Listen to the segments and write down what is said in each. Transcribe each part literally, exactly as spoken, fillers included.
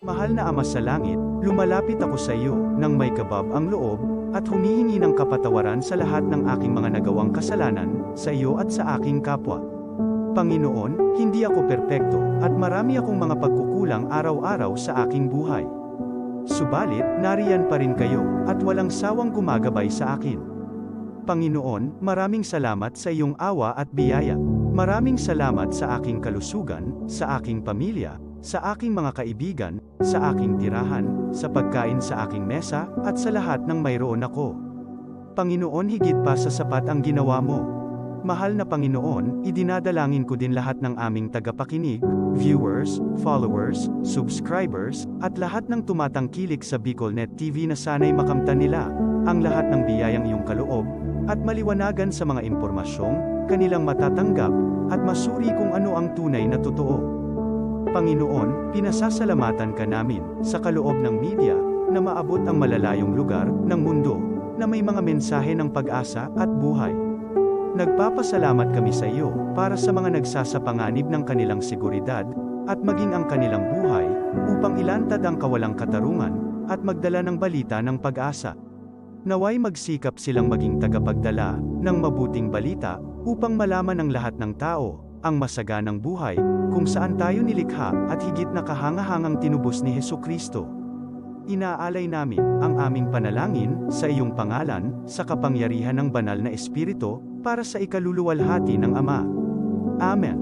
Mahal na Ama sa Langit, lumalapit ako sa iyo nang may kabab ang loob at humihingi ng kapatawaran sa lahat ng aking mga nagawang kasalanan sa iyo at sa aking kapwa. Panginoon, hindi ako perpekto at marami akong mga pagkukulang araw-araw sa aking buhay. Subalit, nariyan pa rin kayo at walang sawang gumagabay sa akin. Panginoon, maraming salamat sa iyong awa at biyaya. Maraming salamat sa aking kalusugan, sa aking pamilya, sa aking mga kaibigan, sa aking tirahan, sa pagkain sa aking mesa, at sa lahat ng mayroon ako. Panginoon, higit pa sa sapat ang ginawa mo. Mahal na Panginoon, idinadalangin ko din lahat ng aming tagapakinig, viewers, followers, subscribers, at lahat ng tumatangkilik sa BicolNet T V na sana'y makamtan nila ang lahat ng biyayang iyong kaloob at maliwanagan sa mga impormasyong kanilang matatanggap at masuri kung ano ang tunay na totoo. Panginoon, pinasasalamatan ka namin sa kaloob ng media na maabot ang malalayong lugar ng mundo na may mga mensahe ng pag-asa at buhay. Nagpapasalamat kami sa iyo para sa mga nagsasapanganib ng kanilang seguridad at maging ang kanilang buhay upang ilantad ang kawalang katarungan at magdala ng balita ng pag-asa. Naway magsikap silang maging tagapagdala ng mabuting balita upang malaman ng lahat ng tao ang masaganang buhay kung saan tayo nilikha at higit na kahangahangang tinubos ni Jesu-Cristo. Inaalay namin ang aming panalangin sa iyong pangalan, sa kapangyarihan ng Banal na Espiritu, para sa ikaluluwalhati ng Ama. Amen.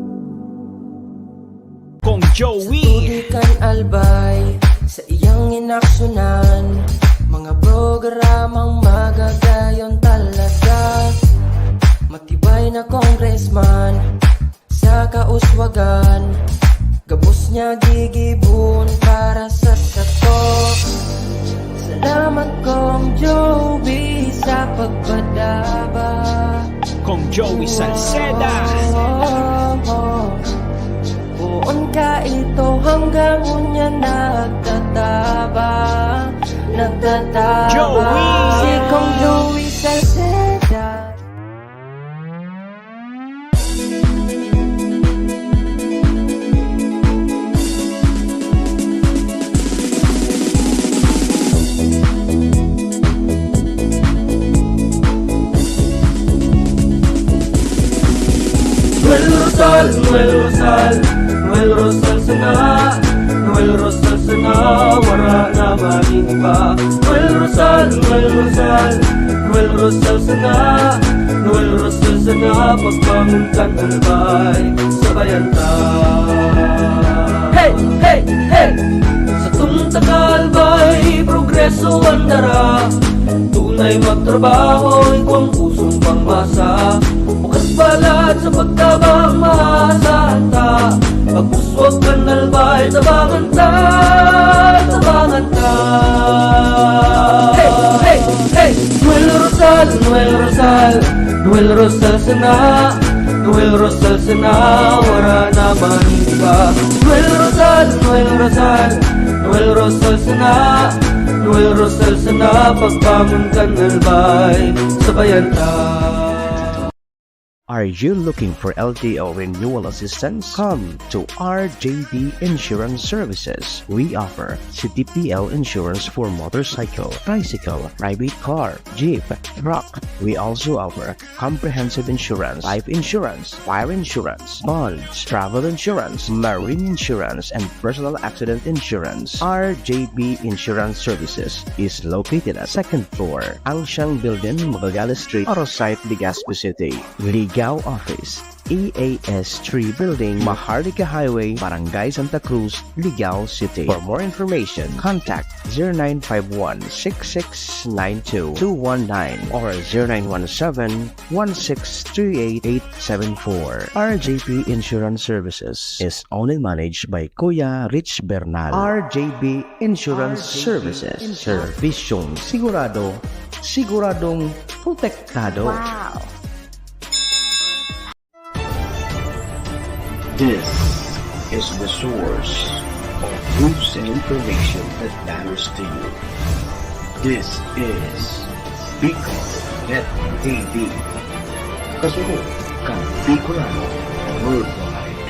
Kong Joey. Tubig kan Albay, sa iyang inaksyonan, mga programang magagayon talaga. Matibay na congressman, sa kauswagan, gabos niya gigibon para sa sato. Salamat, Kong Joey, sa pagpadaba. Kong Joey Salceda. Poon ka ito hanggang unya nagtataba, nagtataba. Joey! Si Kong Joey Salceda. Noel Rosal, Noel Rosal, Noel Rosal sana, Noel Rosal sana, wara na maning iba. Noel Rosal, Noel Rosal, Noel Rosal sana, Noel Rosal sana, pagbangon kan Albay, sabayan ta. Hey, hey, hey! Satong taga-Albay, progreso an dara. Tunay magtrabaho, igwang pusong pangmasa. Bukas palad sa pagtabang, maasahan ta. Pag-uswag kan Albay, tabangan ta, tabangan ta. Hey, hey, hey! Noel Rosal, Noel Rosal, Noel Rosal sana, Noel Rosal sana, wara na maning iba. Noel Rosal, Noel Rosal, Noel Rosal sana, Noel Rosal sana, pagbangon kan Albay, sabayan ta. Are you looking for L T O renewal assistance? Come to R J B Insurance Services. We offer C T P L insurance for motorcycle, tricycle, private car, jeep, truck. We also offer comprehensive insurance, life insurance, fire insurance, bonds, travel insurance, marine insurance, and personal accident insurance. R J B Insurance Services is located at second floor, Angsiang Building, Magallanes Street, Oro Site, Legazpi City. Ligao Office, E A S three Building, Maharlika Highway, Barangay Santa Cruz, Ligao City. For more information, contact zero nine five one six six nine two two one nine or zero nine one seven one six three eight eight seven four. R J P Insurance Services is owned and managed by Kuya Rich Bernal. R J B Insurance Services. Serbisyong sigurado, siguradong protektado. Wow! This is the source of news and information that matters to you. This is Bicol Net T V. Kasunod kan Bicolano Worldwide.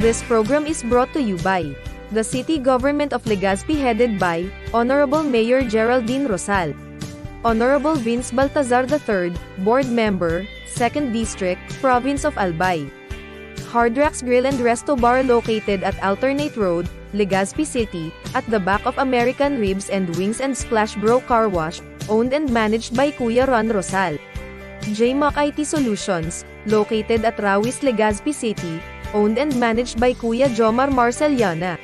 This program is brought to you by the City Government of Legazpi, headed by Honorable Mayor Geraldine Rosal, Honorable Vince Baltazar the third, Board Member, Second District, Province of Albay. Hard Rocks Grill and Resto Bar, located at Alternate Road, Legazpi City, at the back of American Ribs and Wings and Splash Bro Car Wash, owned and managed by Kuya Ron Rosal. J Mac I T Solutions, located at Rawis, Legazpi City, owned and managed by Kuya Jomar Marceliana.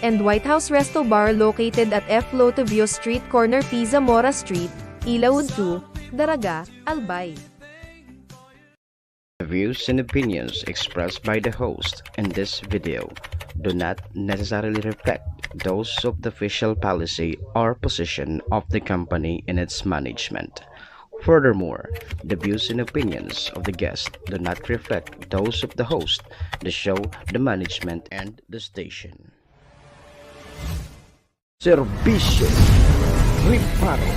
And White House Resto Bar, located at F Lotovio Street, corner P Zamora Street, Ilaud two, Daraga, Albay. The views and opinions expressed by the host in this video do not necessarily reflect those of the official policy or position of the company and its management. Furthermore, the views and opinions of the guest do not reflect those of the host, the show, the management, and the station. Serbisyo Reparo.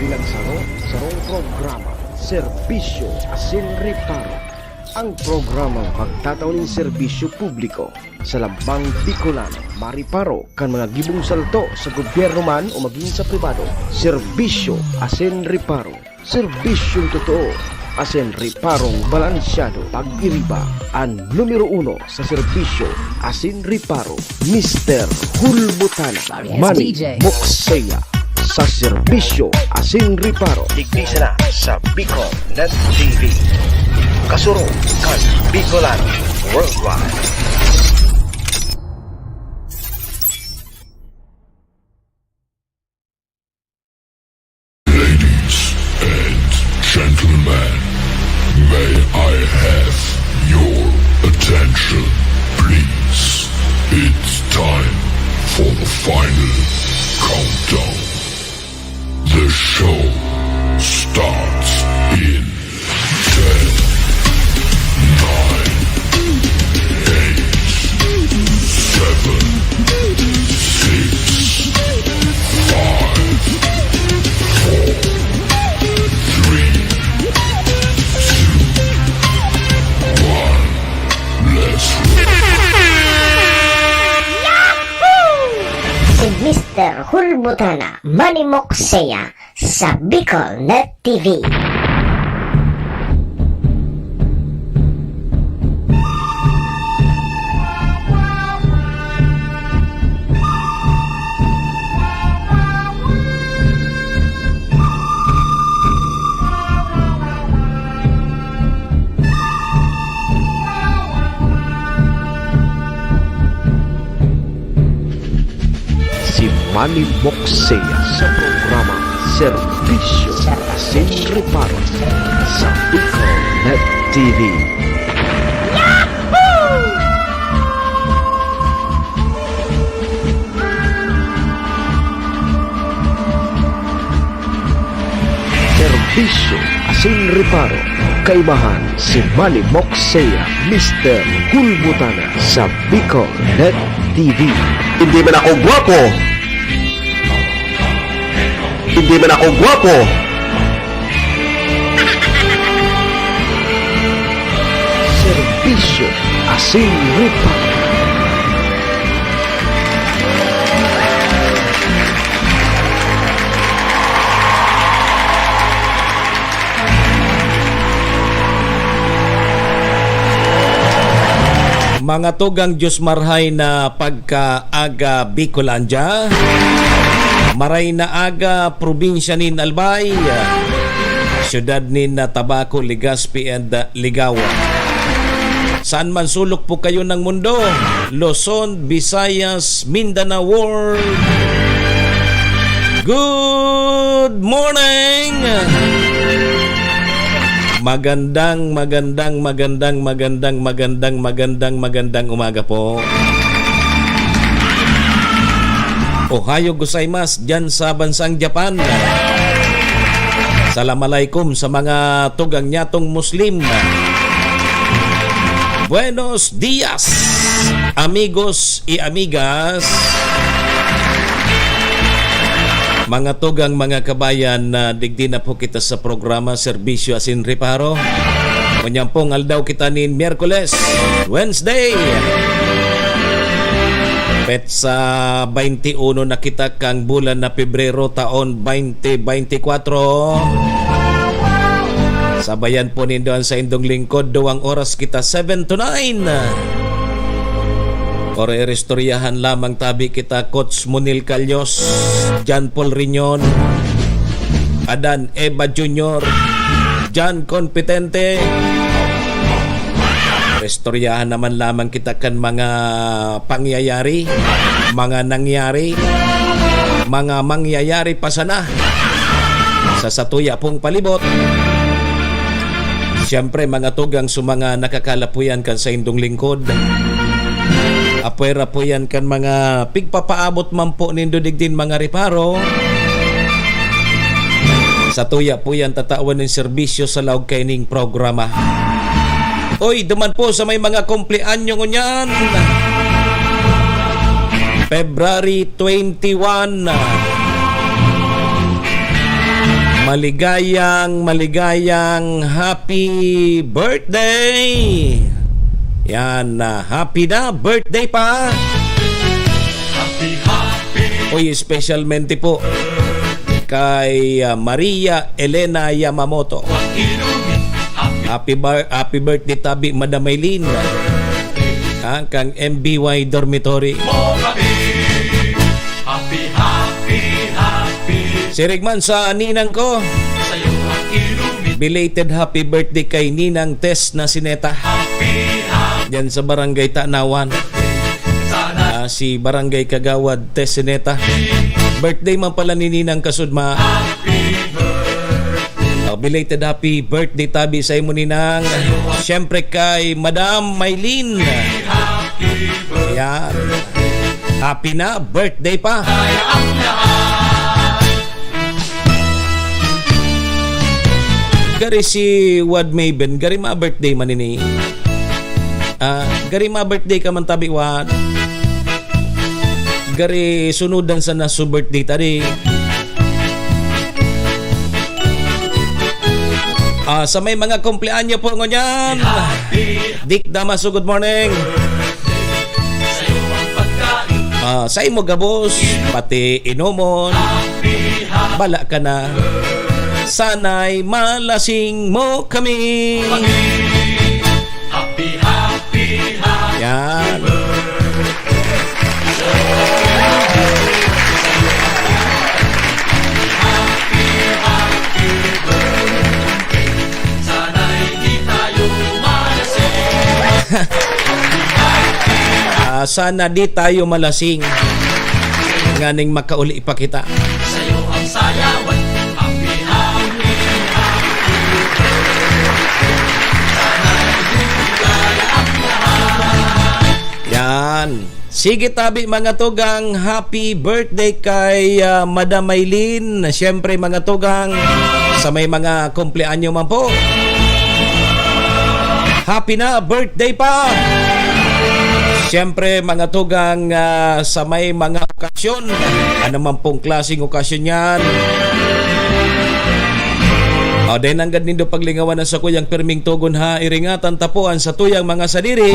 Bilang saro, sarong programa, Serbisyo asin Reparo. Ang programang magtatao nin serbisyo publiko sa lambang Bicolano, mareparo kan mga gibong salto sa gobyerno man o magin sa pribado. Serbisyo asin Reparo. Serbisyong totoo asin reparong balansyado. Pag-iriba, an numero uno sa serbisyo asin reparo, Mister Hulbutana, Manny Mokseya, sa serbisyo asin reparo. Digdi sana sa Bicol Net T V. Kasurog kan Bicolano Worldwide. Ladies and gentlemen, may I have your attention, please? It's time for the final countdown. The show starts in ten, nine, eight, seven, six, five, four, three, two, one. Let's roll. Si Mister Hulbutana, Manny Mokseya, sa Bicol Net T V. Si Manny Mokseya sa programa Serbisyo asin Reparo sa Bicol Net T V. Serbisyo asin reparo, kaibahan si Manny Mokseya, Mister Hulbutana sa Bicol Net T V. Hindi man ako gwapo. Hindi man ako gwapo. Serbisyo asin reparo. Mga tugang, Diyos marhay na pagkaaga, Bicolandia. Maray na aga, probinsya nin Albay, syudad nin Tabaco, Legazpi, and Ligao. Saan man sulok po kayo ng mundo, Luzon, Visayas, Mindanao World. Good morning! Magandang, magandang, magandang, magandang, magandang, magandang umaga po. Ohayo gozaimasu dyan sa bansang Japan. Salam alaikum sa mga tugang nyatong Muslim. Buenos dias, amigos y amigas. Mga tugang, mga kabayan, na digdi na po kita sa programa Serbisyo asin Reparo. Unya pong aldaw kita nin Miyerkules, Wednesday. Petsa twenty-one na kita kang bulan na Pebrero, taon twenty twenty-four. Sabayan po nindo an saindong lingkod, duwang oras kita, seven to nine. Oro-, iristoryahan lamang tabi kita, Coach Monil Calios, John Paul Riñon, Adan Eva Junior, John Competente. Istoryahan naman lamang kita kan mga pangyayari, mga nangyari, mga mangyayari pa sana sa satuya pong palibot. Siyempre, mga tugang sa mga nakakalapuyan kan saindong lingkod. Apwera po yan kan mga pigpapaabot man po nindo digdin mga reparo. Satuya po yan tatawan nin serbisyo sa laog kaining programa. Oy, duman po sa may mga kumpleanyo ngunyan. February twenty-one. Maligayang, maligayang happy birthday! Yan, ah, happy na birthday pa! Happy, happy. Uy, espesyalmente po kay, ah, Maria Elena Yamamoto. Happy bar-, happy birthday tabi, Madam Maylene. Ah, kang M B Y Dormitory. Happy, happy, happy. Siring man sa ninang ko. Sa'yo ang inumin. Belated happy birthday kay Ninang Tess Nacineta. Happy, happy. Diyan sa Barangay Tanawan. Sana. Ah, si Barangay Kagawad Tess Sineta. Birthday man pala ni Ninang Kasudma. Happy birthday. Oh, belated happy birthday tabi sa imo, Ninang. Sa'yo ang Siyempre kay Madam Maylene. Happy birthday. Yan. Happy na birthday pa. Kaya ang lahat. Gari si Wad Maven, gari ma-birthday man ini. Ah, gari ma-birthday ka man tabi, Wad. Gari sunudan sana su birthday ta di. Ah, sa may mga kumpleanyo po ngunyan. Dick Damaso, good morning. Ah, sa imo gabos, pati inomon. Bala ka na. Sana'y malasing mo kami. Happy, happy, happy. Yan. Sana'y di tayo malasing. Ah, sana di tayo malasing. Nganing makauli pa kita. Sa'yo ang sayawan, happy, happy, happy. Sana'y di tayo ang lahat. Yan. Sige tabi, mga tugang, happy birthday kay, ah, Madam Maylene. Siyempre, mga tugang, sa may mga kumpleanyo man po. Happy na birthday pa! Siyempre, mga tugang, ah, sa may mga okasyon, ano man pong klaseng okasyon yan. O, dahil nanggad nindo paglingawan ang sakuyang pirming tugon ha, iringatan ta po an satuyang mga sadiri.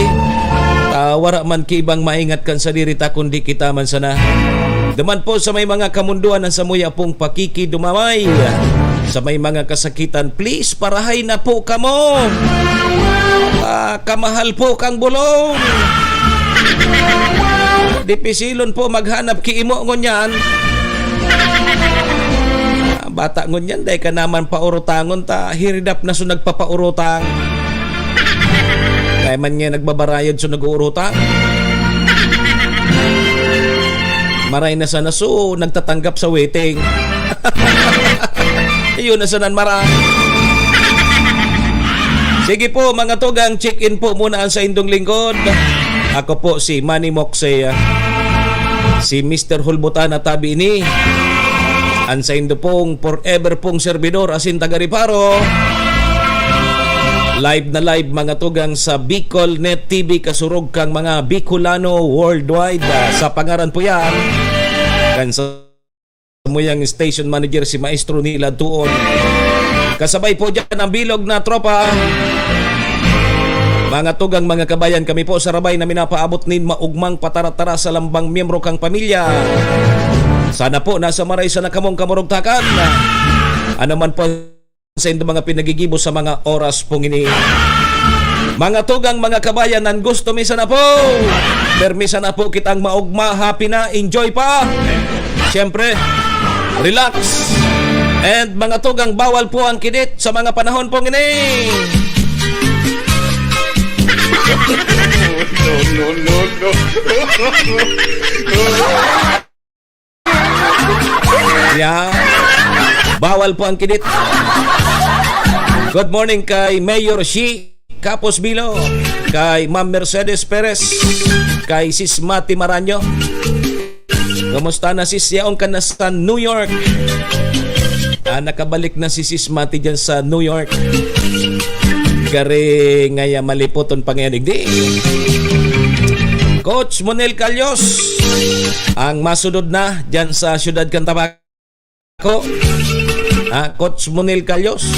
Ah, wara man ki ibang maingat kan sadiri ta, kundi kita man sana. Duman po sa may mga kamundoan ang samuya pong pakikidumaway. Sa may mga kasakitan, please, parahay na po kamo. Ah, kamahal po kang bulong. Dipisilon po maghanap ki imo ngunyan. Ah, bata ngunyan, dai ka naman paurutangon ta, hiridap na so nagpapaurutang. Dai man nga nagbabarayad so nag-uurutang. Maray na sana so nagtatanggap sa waiting. Ayun na sanan, maray. Sige po, mga tugang, check-in po muna ang saindong lingkod. Ako po si Manny Moxey, ah, si Mister Hulbutana tabi ini. An saindo pong forever pong servidor, asin taga Reparo. Live na live, mga tugang, sa Bicol Net T V, kasurog kang mga Bicolano worldwide. Ah, sa pangaran po yan, kan sa muyang station manager, si Maestro Neil Adtuon. Kasabay po dyan ang bilog na tropa, Mga tugang, mga kabayan, kami po sa Rabay na minapaabot nin maugmang patara-tara sa lambang miyembro kang pamilya. Sana po nasa maray sana kamong kamurugtakan. Ano man po sa indo mga pinagigibo sa mga oras pong ini. Mga tugang, mga kabayan, nan gusto mi sana po. Permi sana po kitang maugma, happy na, enjoy pa. Siyempre, relax. And mga tugang, bawal po ang kidit sa mga panahon pong ini. No, no, no, no. Yeah. Bawal po ang kidit. Good morning kay Mayor Shi Capos Bilo, kay Ma'am Mercedes Perez, kay Sis Mati Maranyo. Kumusta na, sis? Yaon ka na sa New York? Ah, nakabalik na si Sis Mati dyan sa New York. Gari ngaya malipoton pa ngayon, digdi. Coach Monel Calyos, ang masunod na dyan sa siyudad kan Tabaco. Ah, Coach Monel Calyos.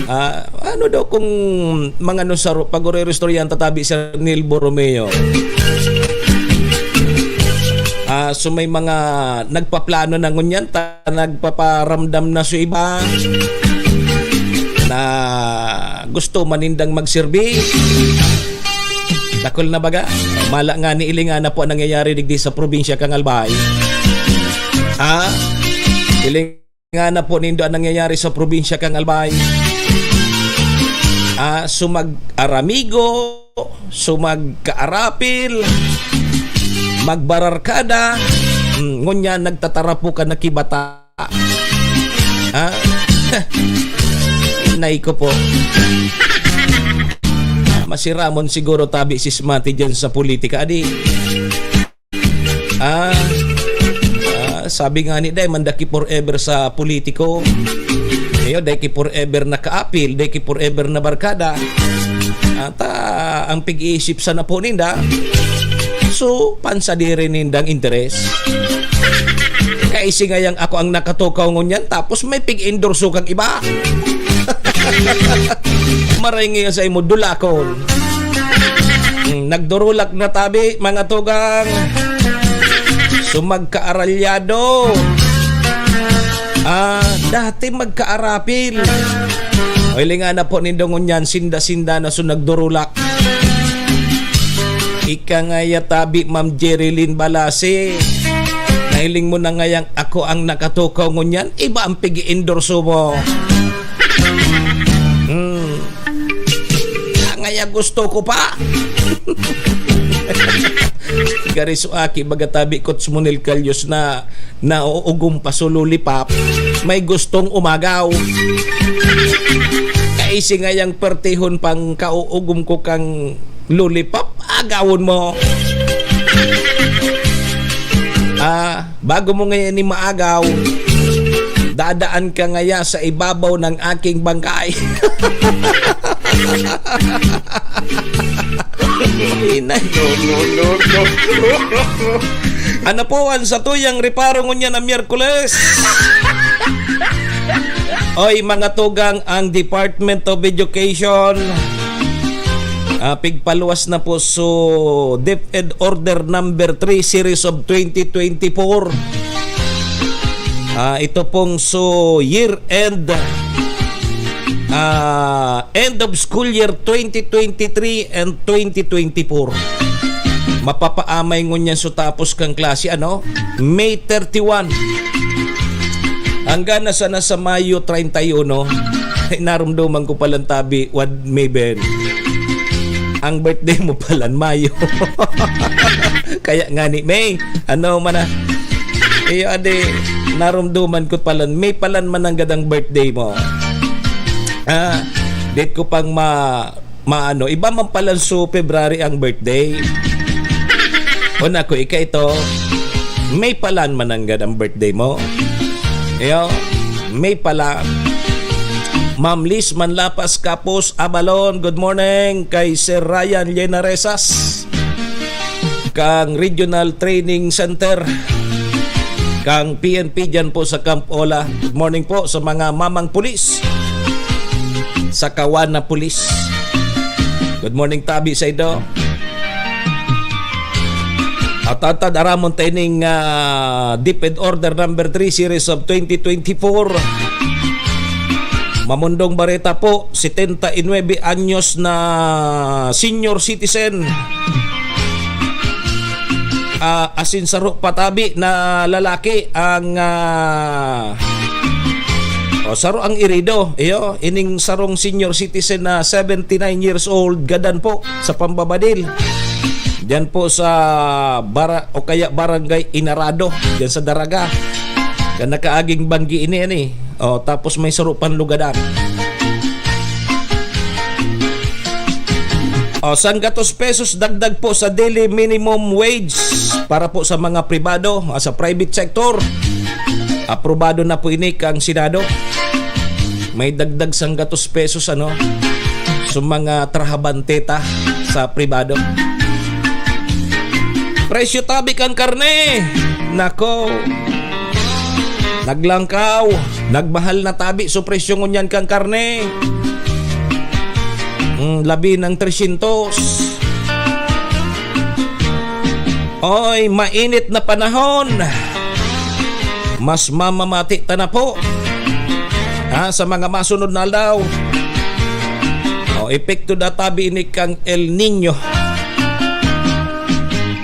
Ah, ano daw kung mga nusaro, pag-orero istorya ang tatabi si Neil Borromeo? Ah, so may mga nagpaplano na ngunyan, ta nagpaparamdam na sa iba na gusto man nindang magserbi. Dakul na baga, mala nga ni ilinga na po nangyayari digdi sa probinsya kan Albay. Ha? Ilinga na po nindo ang nangyayari sa probinsya kan Albay. Ah, sumag-aramigo, sumagkaarapil, magbararkada, mm, ngunyan nagtatarapo ka na kibata. Ha? Nay ko po. Masiramon siguro tabi si Smati dyan sa politika, adi. Ah, ah, sabi nga ni Day, man daki forever sa politiko. Iyo, dai ki forever na kaapil, dai ki forever na barkada. At, ah, ang pig-iisip sana po ninda, so, pansadiri nindang interes. Kaisi ngayang ako ang nakatukaw ngunyan, tapos may pig-endorso kang iba. Maray ngayon sa imo, dulakon. Hmm, nagdurulak na tabi, mga tugang. Sumagkaaralyado. Ah, dati magkaarapil. O, hilinga na po nindo ngunyan, sinda-sinda na so nagdurulak. Ika ngaya tabi, Ma'am Jerilyn Balasi. Nahiling mo na ngayang ako ang nakatukaw ngunyan, iba ang pig-endorso mo. Hmm. Ngaya gusto ko pa. Gari so aki, baga tabi, Coach Monel Calyos na nauugom pa so lollipop, may gustong umagaw. Kaisi ngayang pertihon pang kauugom ko kang lollipop, agawon mo. Ah, bago mo ngayon ni maagaw, dadaan ka ngaya sa ibabaw ng aking bangkay. Inay. No, no, no, no. Ano po ang satuyang reparo ngunyan na Miyerkules? Oy, mga tugang, ang Department of Education, ah, pigpaluwas na po so DepEd Order Number Three Series of twenty twenty-four. Ah, ito pong so year end, ah, end of school year twenty twenty-three and twenty twenty-four. Mapapaamay ngunyan so tapos kang klase, ano? May thirty-one. Hanggang na sana sa Mayo treinta y uno, ay narumduman ko palang tabi, Wad Maven. Ang birthday mo palan Mayo. Kaya nga ni May, ano man na. Iyo, adi, narumduman ko palan, May palan mananggad ang birthday mo. Ah, dit ko pang ma maano, iba man palan so February ang birthday. O naku, ika ito, May palan mananggad ang birthday mo. Iyo, May palan. Ma'am Liz Manlapas Kapos Abalon, good morning kay Sir Ryan Llenaresas, kang Regional Training Center, kang P N P dyan po sa Camp Ola. Good morning po sa mga mamang pulis. sa Kawana Police. Good morning, tabi sa indo. At atad aramon ta ining, ah, DepEd Order number three, series of twenty twenty-four. Mamundong bareta po, setenta y nuebe anyos na senior citizen. Ah, asin saro pa tabi na lalaki ang, ah, o, saro ang irido. Iyo, ining sarong senior citizen na seventy-nine years old, gadan po sa pambabadil. Diyan po sa bara-, o kaya Barangay Inarado, diyan sa Daraga. Kan nakaaging banggi ini, ani. O, tapos may saro pang lugadan. O, sanggatos pesos dagdag po sa daily minimum wage para po sa mga pribado, ah, sa private sector. Aprobado na po ini kang Senado. May dagdag sanggatos pesos, ano, sa mga trahabanteta sa pribado. Presyo tabi kan karne. Nako. Naglangkaw. Nagmahal na tabi so presyo ngunyan kan karne. Mm, labi ng tresyentos. Oy, mainit na panahon. Mas mamamati ta na po, ha, sa mga masunod na aldaw. O, epekto da tabi ini kang El Niño.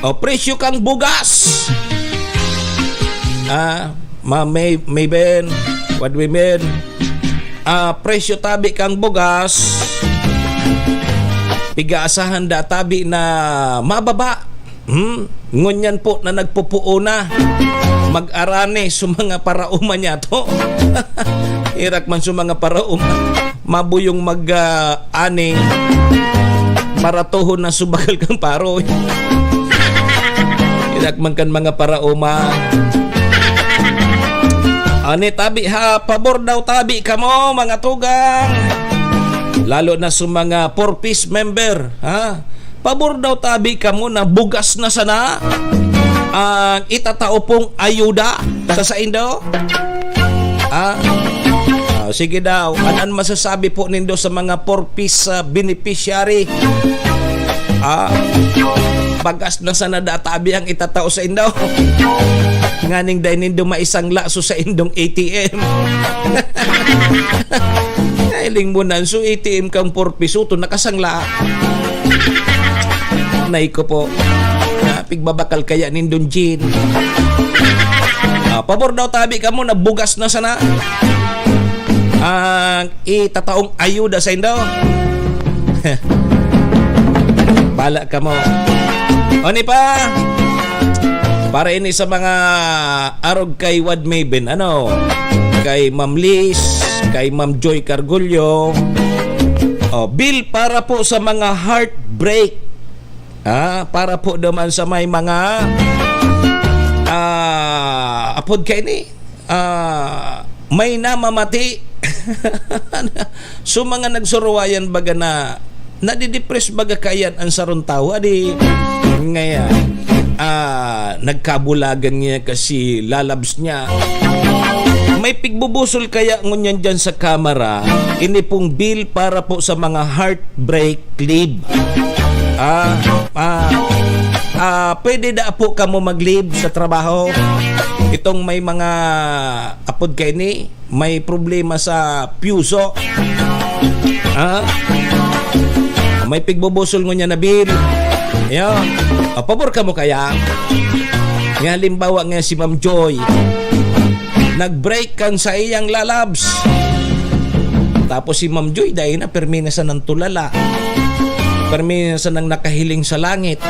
O, presyo kang bugas. Ah, ma-, may, may ben, what we mean? Ah, presyo tabi kang bugas. Pigaasahan da tabi na mababa. Hmm? Ngunyan po na nagpupuo na. Mag-arani sa mga paraoma niya to. Irak man sa mga paraoma. Mabuyong mag, ah, ani. Maratohon na subagal kang paro. Irak man kan mga paraoma. Ani tabi ha, pabor daw tabi kamo, mga tugang. Lalo na sa mga four Ps member, ha? Pabor daw tabi kamo na bugas na sana ang itatao pong ayuda sa saindo? Ah? Ah, sige daw. An, an masasabi po nindo sa mga four Ps, ah, beneficiary? Ah, bagas na sana da tabi ang itatao saindo. Nganing dai nindo maisangla so saindong A T M. Nailing mo nan, so A T M kang four Ps, to nakasangla. Nay ko po. Ah, pigbabakal kaya nindong gin. Ah, pabor daw tabi kamo na bugas na sana ang itataong ayuda saindo. Bala kamo. O ni pa, para ini sa mga arog kay Wad Maven, ano? Kay Ma'am Liz, kay Ma'am Joy Cargullo. O, bill para po sa mga heartbreak. Ah, para po naman sa may mga, ah, apod kaini, ah, may namamati. So, mga nagsuruwayan baga na nadidepress baga kayan ang sarong tawo. Adi, ngaya, ah, nagkabulagan niya kasi lalabs niya. May pigbubusol kaya ngunyan dyan sa kamara, ini pong bill para po sa mga heartbreak leave. Ah, ah, ah, pwede da po kamo mag-leave sa trabaho? Itong may mga apod kaini, may problema sa puso. Ha? May pigbubusol ngunyan na bill. Ayan. A, pabor kamo kaya? Nga halimbawa nga si Ma'am Joy, nag-break kan sa iyang lalabs. Tapos si Ma'am Joy, dahil na, permi na sanang tulala. Permi na sanang nakahiling sa langit.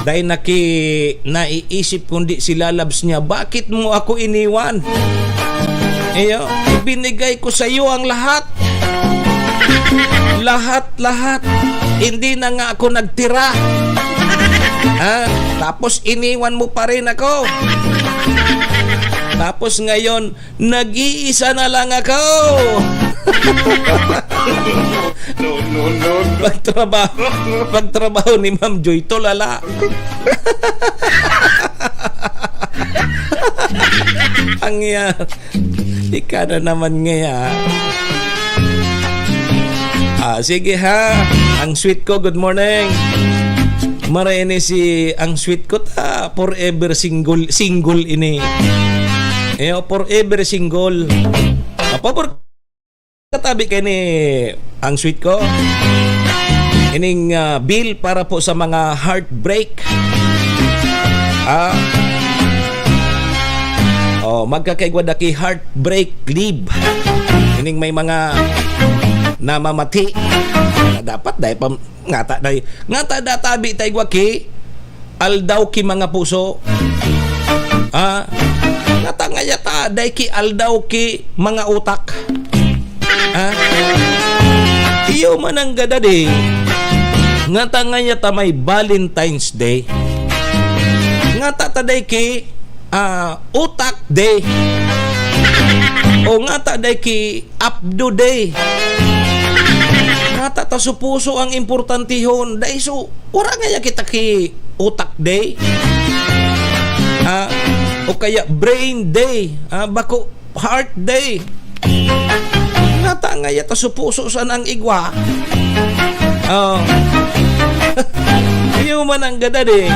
Dahil naki-, naiisip kundi si lalabs niya, "Bakit mo ako iniwan? Iyo, ibinigay ko sa iyo ang lahat." Lahat, lahat. Hindi na nga ako nagtira. Ha? Tapos iniwan mo pa rin ako. Tapos ngayon, nag-iisa na lang ako. No, no, no, no. Pagtrabaho, pagtrabaho ni Ma'am Joy, tulala. Ang yan. Ika na naman ngaya. Ah, sige ha. Ang sweet ko, good morning. Mara ini si ang sweet ko ta forever single, single ini. Eh, forever single. Ah, pabor katabi kay ni ang sweet ko. Ining, ah, bill para po sa mga heartbreak. Ah. Oh, magkakaigwa daki heartbreak leave. Ining may mga namamati. Dapat dai pa ngata dai. Ngata da tabi ta igwa ki aldaw ki mga puso. Ah, ngata ngaya ta dai ki aldaw ki mga utak. Ah, iyo man ang gadadi. Ngata ngaya ta may Valentine's Day. Ngata ta dai ki, ah, utak day. O ngata dai ki apdo day. Ngata ta su puso ang importantihon. Dai su, wara ngaya kita ki utak day. Ah, o kaya brain day. Ah, bako heart day. Ngata ngaya ta su puso sana ang igwa. Oh. Iyo man ang gadadi.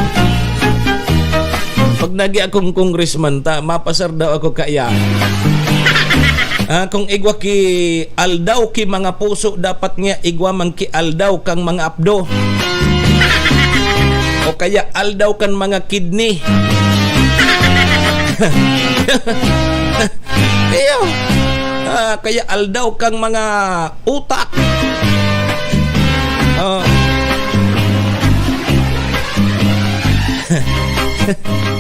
Pag nagi akong congressman ta, mapasar daw ako kaya. Ah, kung igwa ki aldaw ki mga puso, dapat nga igwa man ki aldaw kang mga apdo. O kaya aldaw kan mga kidney. Iyo. Ah, kaya aldaw kang mga utak. Oh.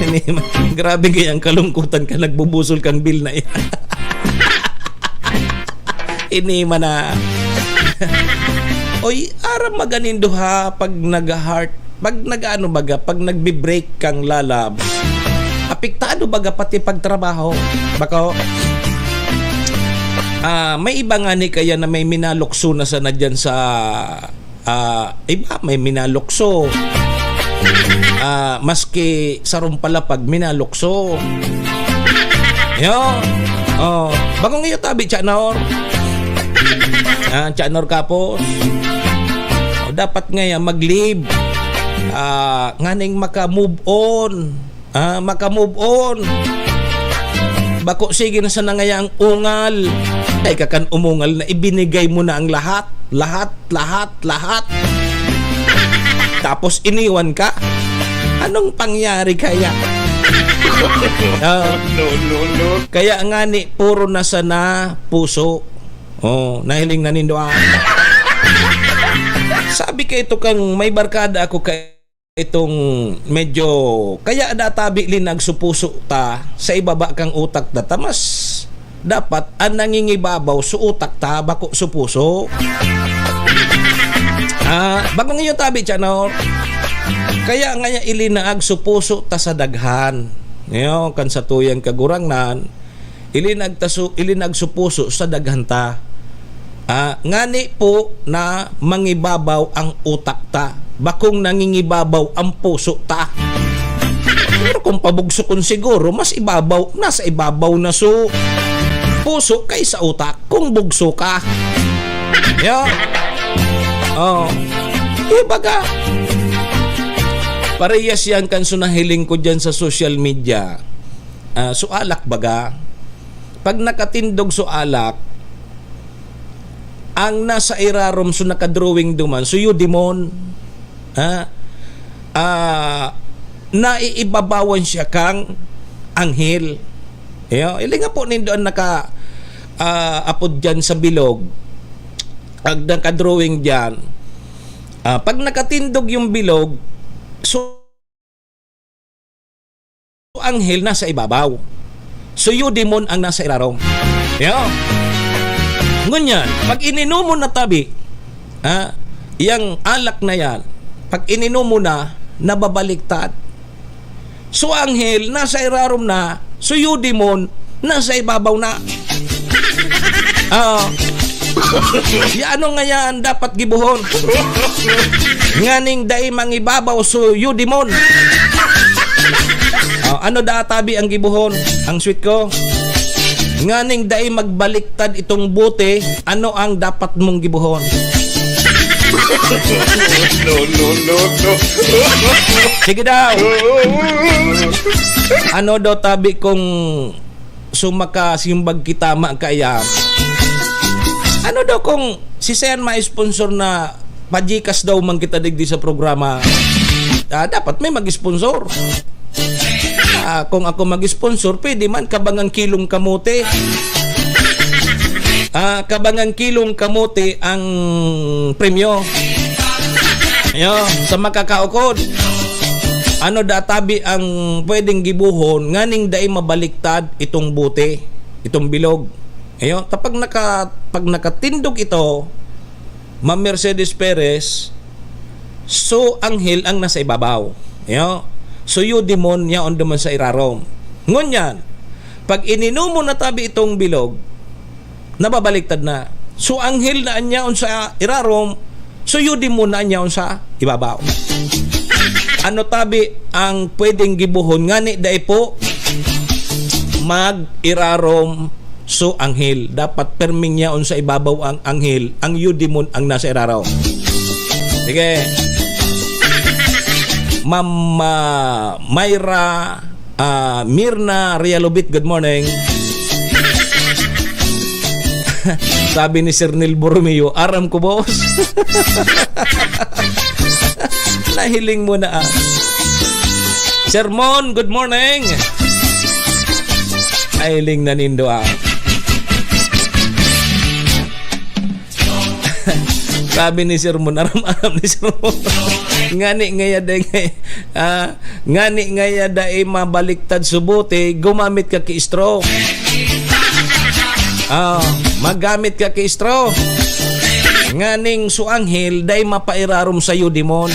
Ini, grabe kaya ang kalungkutan ka, nagbubusol kang bill na yan. Ini man na. Oy, aram maganin duha pag nag-heart, pag nag-ano baga, pag nagbe-break kang lalabs, apektado baga pati pagtrabaho. Bako, ah, may iba nga ni kaya na may minalukso na sana dyan sa, ah, iba may minalukso. Ah, maski sarong palapag minalukso. Yo. Oh, bagong iyo tabi, Chanor. Ah, Chanor Kapos. O, dapat nga yan, mag-leave. Ah, nganing maka-move on. Ah, maka-move on. Bako, sige na sana ngaya ang ungal. Ay, kakan umungal na ibinigay mo na ang lahat. Lahat, lahat, lahat. Tapos iniwan ka? Anong pangyari kaya? Ah, no, no, no. Kaya nga ni, puro na sana puso. Oh, nahiling na nindo, ah. Sabi ka ito kang may barkada ako kay itong medyo kaya databi linag su puso ta sa ibaba kang utak ta, ta mas dapat ang nangingibabaw su utak ta, bako su puso. Ah, bagong iyo tabi, Chanor. Kaya ngaya ilinaag su puso ta sa daghan. Ngayon, kan sa tuyang kagurangnan, ilinag ta su-, ilinag su puso sa daghan ta. Ah, ngani po na mangibabaw ang utak ta, bakong nangingibabaw ang puso ta. Pero kung pabugsukon siguro, mas ibabaw, nasa ibabaw na su puso kaysa utak, kung bugso ka. Yo. Oh. Ibaga, parehas yan kan su nahiling ko dyan sa social media. Ah, su alak baga. Pag nakatindog su alak, ang nasa irarom su nakadrawing duman, su Eudemon. Ha? Ah, naiibabawan siya kang anghel. Iyo, ilinga po nindo ang naka, ah, apod dyan sa bilog. Ang nakadrawing dyan. Ah, pag nakatindog yung bilog, su anghel nasa ibabaw. Su Eudemon ang nasa irarom. Yo. Ngunyan, pag ininomon na tabi, ha, yang alak na yan, pag ininomon na, nababaliktad. Su anghel nasa irarom na, su Eudemon nasa ibabaw na. Ah. Ya, ano ngayan dapat gibohon? Nganing dai mangibabaw su Eudemon. Ah, ano da tabi ang gibohon? Ang sweet ko. Nganing dai magbaliktad itong bote, ano ang dapat mong gibohon? No, no, no, no. Sige daw. Ano daw tabi kung sumakasimbag kita, ma-, kaya? Ano daw kung si Sen ma-sponsor na pa-Gcash daw man kita digdi sa programa? Ah, dapat may mag-sponsor. Ah, kung ako mag-sponsor, pwede man, kabangang kilong kamote. Ah, kabangang kilong kamote ang premyo. Yo, sa makakaukod. Ano da tabi ang pwedeng gibohon nganing dai mabaliktad itong bote, itong bilog? Ayo, kapag naka-, pag nakatindog ito, Ma Mercedes Perez, so anghel ang nasa ibabaw. Ayo, so yu demon yaon duman sa irarom. Ngunyan, pag ininom mo na tabi itong bilog, nababaliktad na. So anghel na an yaon sa irarom, so yu demon na an yaon sa ibabaw. Ano tabi ang pwedeng gibohon ngani dai po mag-irarom so anghel? Dapat perming yaon sa ibabaw ang anghel, ang yu demon ang nasa irarom. Sige. Ma'am, ah, Myra, ah, Mirna Realobit, good morning. Sabi ni Sir Neil Borromeo, "Aram ko, boss." Nahiling mo na, ah. Sermon, good morning. Nahiling na nindo, ah. Sabi ni Sermon, aram-aram ni Sermon. Ngani ngaya dai, ah, ngani ngaya dai mabaliktad so bote, gumamit ka ki straw. Ah, magamit ka ki straw. Nganing so anghel, dai mapairarom sayo, demon.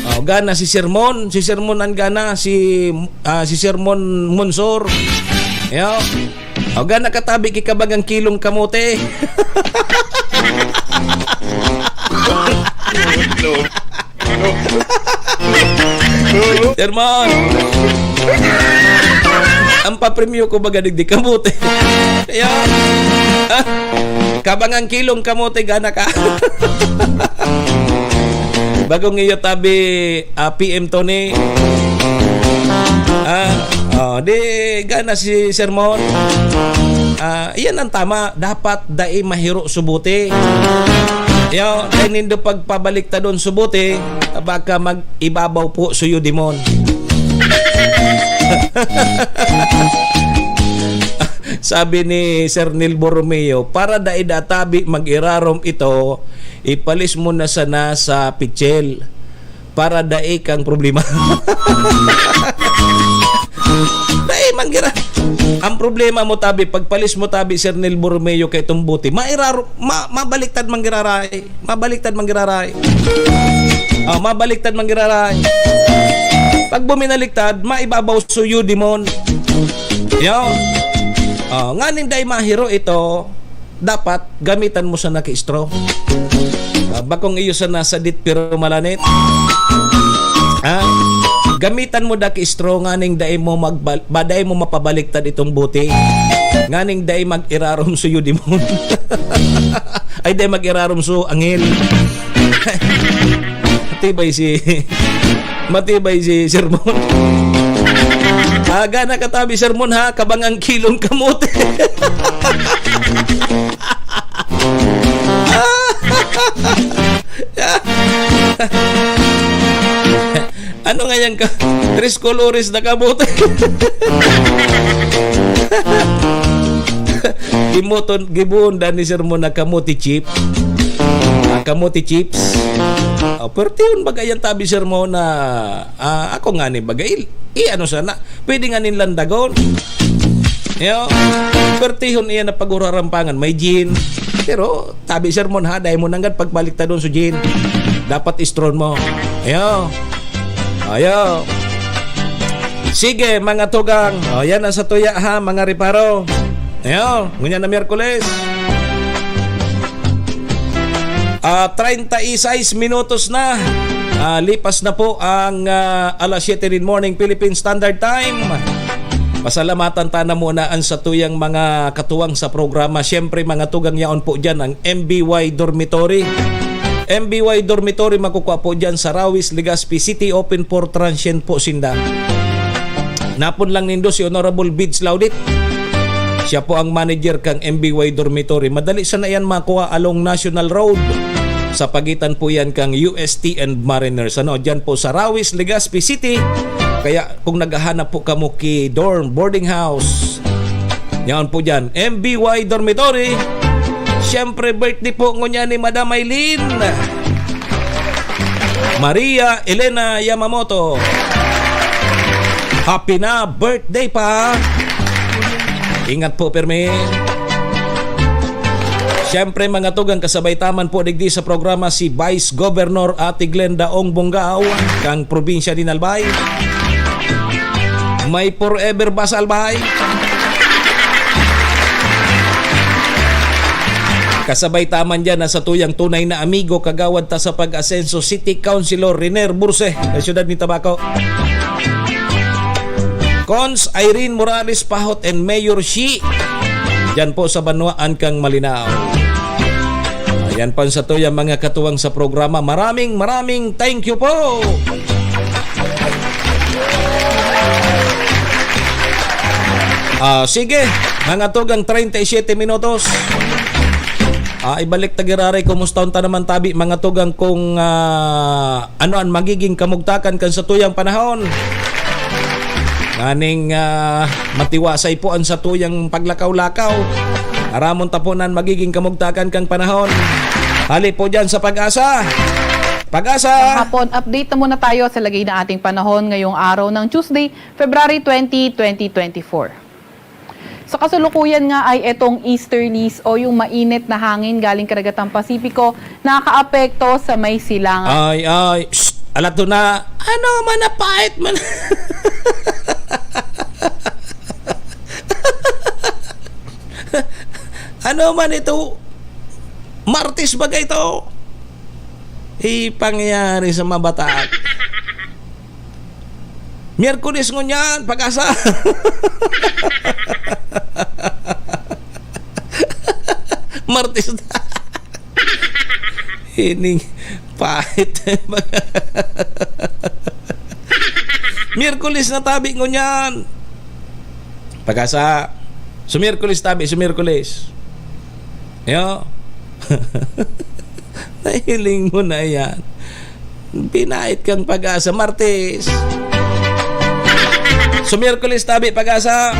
Oh, gana si Sermon, si Sermon an gana, si, ah, si Sermon Monsor. Yo. O, gana katabi ki kabagang kilong kamote. Sermon. Ang papremyo ko baga digdi kamote. Ayan. Kabangang kilong kamote, gana ka. Bagong iyo tabi, ah, P M Tony. Ah, oh, di gana si Sermon. Ah, iyan ang tama. Dapat dai mahiro subuti. Yo, dai nindo pagpabaliktadon subuti, baka mag-ibabaw po suyo demon. Sabi ni Sir Neil Borromeo, para dai databi mag-irarom ito, ipalis mo na sana sa pitsil. Para dai kang problema. Dai man gira. Ang problema mo tabi, pagpalis mo tabi, Sir Neil Borromeo, kay itong buti, mairaro-, ma-, mabaliktad man giraray. Mabaliktad man giraray. Oh, mabaliktad man giraray. Pag buminaliktad, maibabaw suyo, demon. Yo. Oh, nganing dai mahiro ito, dapat gamitan mo sana ki straw. Ah, bakong iyo sana sadit pero malanit. Ah, gamitan mo da ki straw nganing dai mo magbal-, ba, dai mo mapabaliktad itong buti. Nganing dai mag-irarom suyo demon. Ay, dai mag-irarom so angel. Tibay si Matibay si sermon. Aga na katabi sermon, ha? Kabang ang kilong kamote. Ano nga yan ka? Tres colores na kamote. Gimuton, gibuon dan ni sermon na kamote chip. Ah, kamote chips. Ah, pertihon baga yan tabi sermon na Ah, ako ngani baga, i-, i-ano sana, pwede nganing landagon. Yo, pertihon iyan na pag-urarampangan, may gin. Pero, tabi sermon ha, dai mo nanggad pagbaliktadon so gin. Dapat istron mo. Yo. Ayo. Sige, mga tugang. O, yan ang sa tuya ha, mga reparo. Ayo, ngunyan na Miyerkules. Ah, treinta y seis minutos na. Ah, lipas na po ang, ah, alas siyete nin morning, Philippine Standard Time. Pasalamatan ta na muna an satuyang mga katuwang sa programa. Siyempre, mga tugang, yaon po dyan ang M B Y Dormitory. M B Y Dormitory, makukua po dyan sa Rawis, Legazpi City. Open for transient po sinda. Napon lang nindo si Honorable Bids Laudit. Siya po ang manager kang M B Y Dormitory. Madali sana yan makuha along National Road. Sa pagitan po yan kang U S T and Mariners. Ano, dyan po sa Rawis, Legazpi City. Kaya kung naghahanap po kamo ki dorm, boarding house, yaon po dyan, M B Y Dormitory. Siyempre, birthday po ngunyan ni Madam Aileen. Maria Elena Yamamoto. Happy na birthday pa! Ingat po, pirmi. Siyempre, mga tugang, kasabay ta man po digdi sa programa si Vice Governor Ate Glenda Ong Bongao, kang probinsya nin Albay. May forever ba sa Albay? Kasabay ta man dyan na sa tuyang tunay na amigo, kagawad ta sa Pag-asenso, City Councilor Riner Burse, sa siyudad ni Tabaco. Cons Irene Morales Pahot and Mayor Shi. Diyan po sa Banwaan kang Malinao. Ayan po ang satuyang mga katuwang sa programa. Maraming, maraming thank you po! Ah, sige, mga tugang, treinta y siete minutos. Ah, ibalik ta giraray, kumusta unta naman tabi, mga tugang, kung, ah, ano an magiging kamugtakan kan satuyang panahon? Nganing, ah, matiwasay po an satuyang paglakaw-lakaw. Aramon ta po nan magiging kamugtakan kan panahon. Hali po diyan sa Pag-asa. Pag-asa! Hapon, update na muna tayo sa lagay ng ating panahon ngayong araw ng Tuesday, February twenty, twenty twenty-four. Sa kasalukuyan nga ay etong easterlies o yung mainit na hangin galing Karagatang Pasipiko nakaapekto sa may silangan. Ay, ay, shh, alat doon na, ano man na pait man. Ano man ito? Martes ba ito? Ipangyari sa mabatak. Miyerkules ngunyan, Pag-asa. Martes na. Ining pahit. Miyerkules na tabi ngunyan. Pag-asa. Sumiyerkules tabi, sumiyerkules. Yo. Nahiling mo na yan. Pinait kang Pag-asa, Martes. So, Miyerkules tabi, Pag-asa.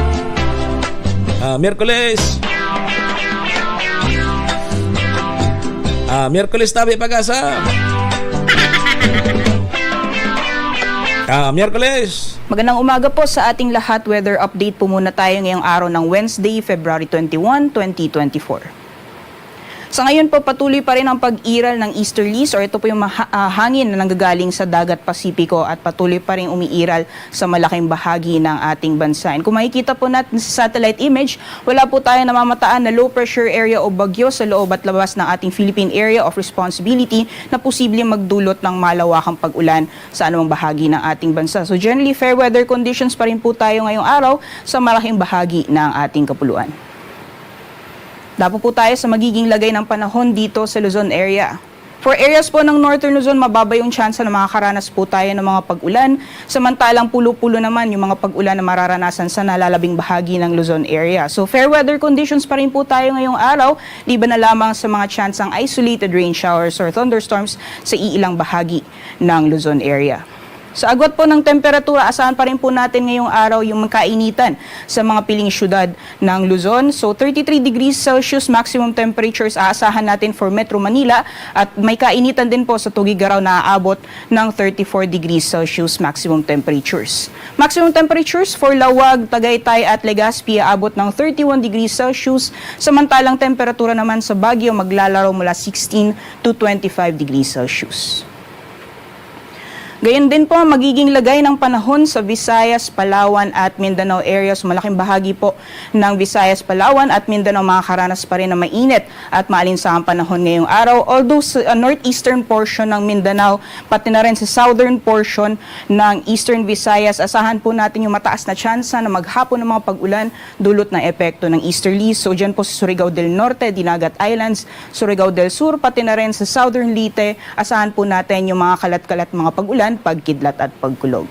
Ah, Miyerkules. Ah, Miyerkules tabi, Pag-asa. Ah, Miyerkules. Magandang umaga po sa ating lahat. Weather update po muna tayo ngayong araw ng Wednesday, February twenty-one, twenty twenty-four. Sa ngayon po, patuloy pa rin ang pag-iral ng easterlies or ito po yung maha-, ah, hangin na nanggagaling sa Dagat Pasipiko at patuloy pa rin umiiral sa malaking bahagi ng ating bansa. And kung makikita po natin sa satellite image, wala po tayong namamataan na low pressure area o bagyo sa loob at labas ng ating Philippine Area of Responsibility na posibleng magdulot ng malawakang pag-ulan sa anumang bahagi ng ating bansa. So generally, fair weather conditions pa rin po tayo ngayong araw sa malaking bahagi ng ating kapuluan. Dapo po tayo sa magiging lagay ng panahon dito sa Luzon area. For areas po ng Northern Luzon, mababa yung tsansa na makakaranas po tayo ng mga pag-ulan. Samantalang pulo-pulo naman yung mga pag-ulan na mararanasan sa nalalabing bahagi ng Luzon area. So fair weather conditions pa rin po tayo ngayong araw, liban na lamang sa mga tsansang isolated rain showers or thunderstorms sa iilang bahagi ng Luzon area. Sa agwat po ng temperatura, asahan pa rin po natin ngayong araw yung magkainitan sa mga piling syudad ng Luzon. So, thirty-three degrees Celsius maximum temperatures aasahan natin for Metro Manila at may kainitan din po sa Tuguegarao na aabot ng thirty-four degrees Celsius maximum temperatures. Maximum temperatures for Laoag, Tagaytay at Legazpi aabot ng thirty-one degrees Celsius, samantalang temperatura naman sa Baguio maglalaro mula sixteen to twenty-five degrees Celsius. Gayon din po ang magiging lagay ng panahon sa Visayas, Palawan at Mindanao area. So, malaking bahagi po ng Visayas, Palawan at Mindanao makakaranas pa rin ng mainit at maalinsahang panahon ngayong araw. Although sa, ah, northeastern portion ng Mindanao, pati na rin sa southern portion ng Eastern Visayas, asahan po natin yung mataas na tsansa na maghapon ng mga pag-ulan dulot ng epekto ng easterly. So, dyan po sa Surigao del Norte, Dinagat Islands, Surigao del Sur, pati na rin sa Southern Leyte, asahan po natin yung mga kalat-kalat mga pag-ulan, pagkidlat at pagkulog.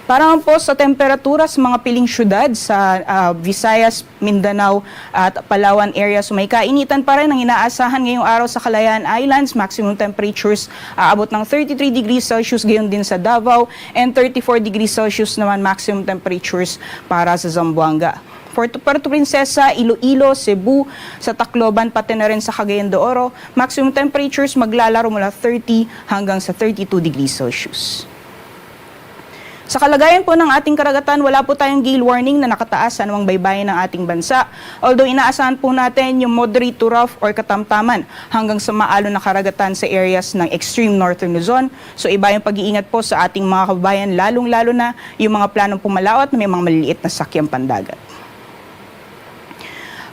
Para naman po sa temperatura sa mga piling syudad sa, ah, Visayas, Mindanao at Palawan area, so may kainitan pa rin ang inaasahan ngayong araw sa Kalayaan Islands. Maximum temperatures aabot ng thirty-three degrees Celsius, gayon din sa Davao, and thirty-four degrees Celsius naman maximum temperatures para sa Zamboanga. Puerto, Puerto Princesa, Iloilo, Cebu, sa Tacloban, pati na rin sa Cagayan de Oro, maximum temperatures maglalaro mula thirty hanggang sa thirty-two degrees Celsius. Sa kalagayan po ng ating karagatan, wala po tayong gale warning na nakataas sa anumang baybayin ng ating bansa. Although inaasahan po natin yung moderate to rough or katamtaman hanggang sa maalon na karagatan sa areas ng extreme northern Luzon. So, iba yung pag-iingat po sa ating mga kababayan, lalong-lalo na yung mga planong pumalaot na may mga maliliit na sakyang pandagat.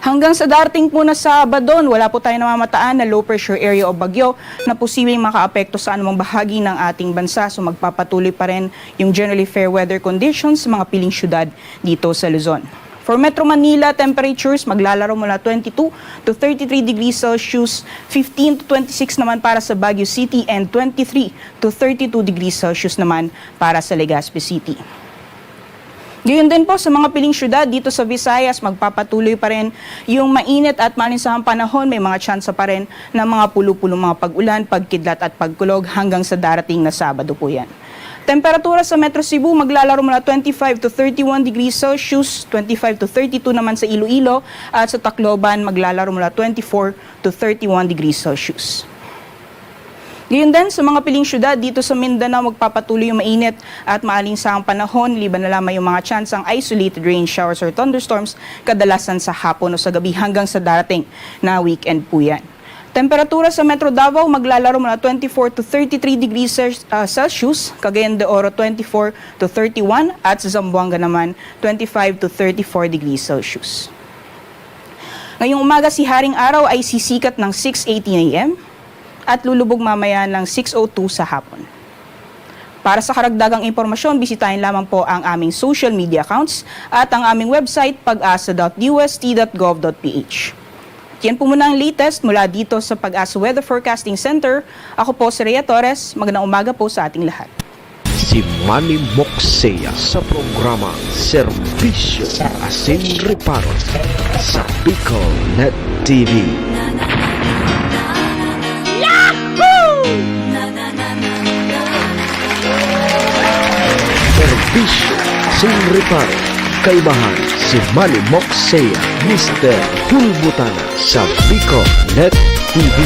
Hanggang sa darating po na Sabado, wala po tayo namamataan na low pressure area o bagyo na posibleng makaapekto sa anumang bahagi ng ating bansa. So, magpapatuloy pa rin yung generally fair weather conditions sa mga piling syudad dito sa Luzon. For Metro Manila, temperatures maglalaro mula twenty-two to thirty-three degrees Celsius, fifteen to twenty-six naman para sa Baguio City, and twenty-three to thirty-two degrees Celsius naman para sa Legazpi City. Gayon din po sa mga piling syudad dito sa Visayas, magpapatuloy pa rin yung mainit at maalinsahang panahon. May mga tsansa pa rin ng mga pulo-pulong mga pag-ulan, pagkidlat at pagkulog hanggang sa darating na Sabado po yan. Temperatura sa Metro Cebu maglalaro mula twenty-five to thirty-one degrees Celsius, twenty-five to thirty-two naman sa Iloilo, at sa Tacloban maglalaro mula twenty-four to thirty-one degrees Celsius. Gayon din, sa mga piling syudad dito sa Mindanao, magpapatuloy yung mainit at maalinsahang panahon, liban na lamang yung mga tsansang isolated rain showers or thunderstorms, kadalasan sa hapon o sa gabi hanggang sa darating na weekend po yan. Temperatura sa Metro Davao maglalaro mula twenty-four to thirty-three degrees Cel-, ah, Celsius, Cagayan de Oro twenty-four to thirty-one, at sa Zamboanga naman twenty-five to thirty-four degrees Celsius. Ngayong umaga, si Haring Araw ay sisikat ng six eighteen A M at lulubog mamaya ng six oh two sa hapon. Para sa karagdagang impormasyon, bisitahin lamang po ang aming social media accounts at ang aming website, pag asa dot D O S T dot gov dot P H. Yan po muna ang latest mula dito sa Pag-asa Weather Forecasting Center. Ako po si Rhea Torres. Magandang umaga po sa ating lahat. Si Manny Moxea sa programa Serbisyo Asin Reparo sa Bicol Net T V. Serbisyo Asin Reparo, kaibahan si Manny Moxea, Mister Hulbutana sa Bicol Net T V.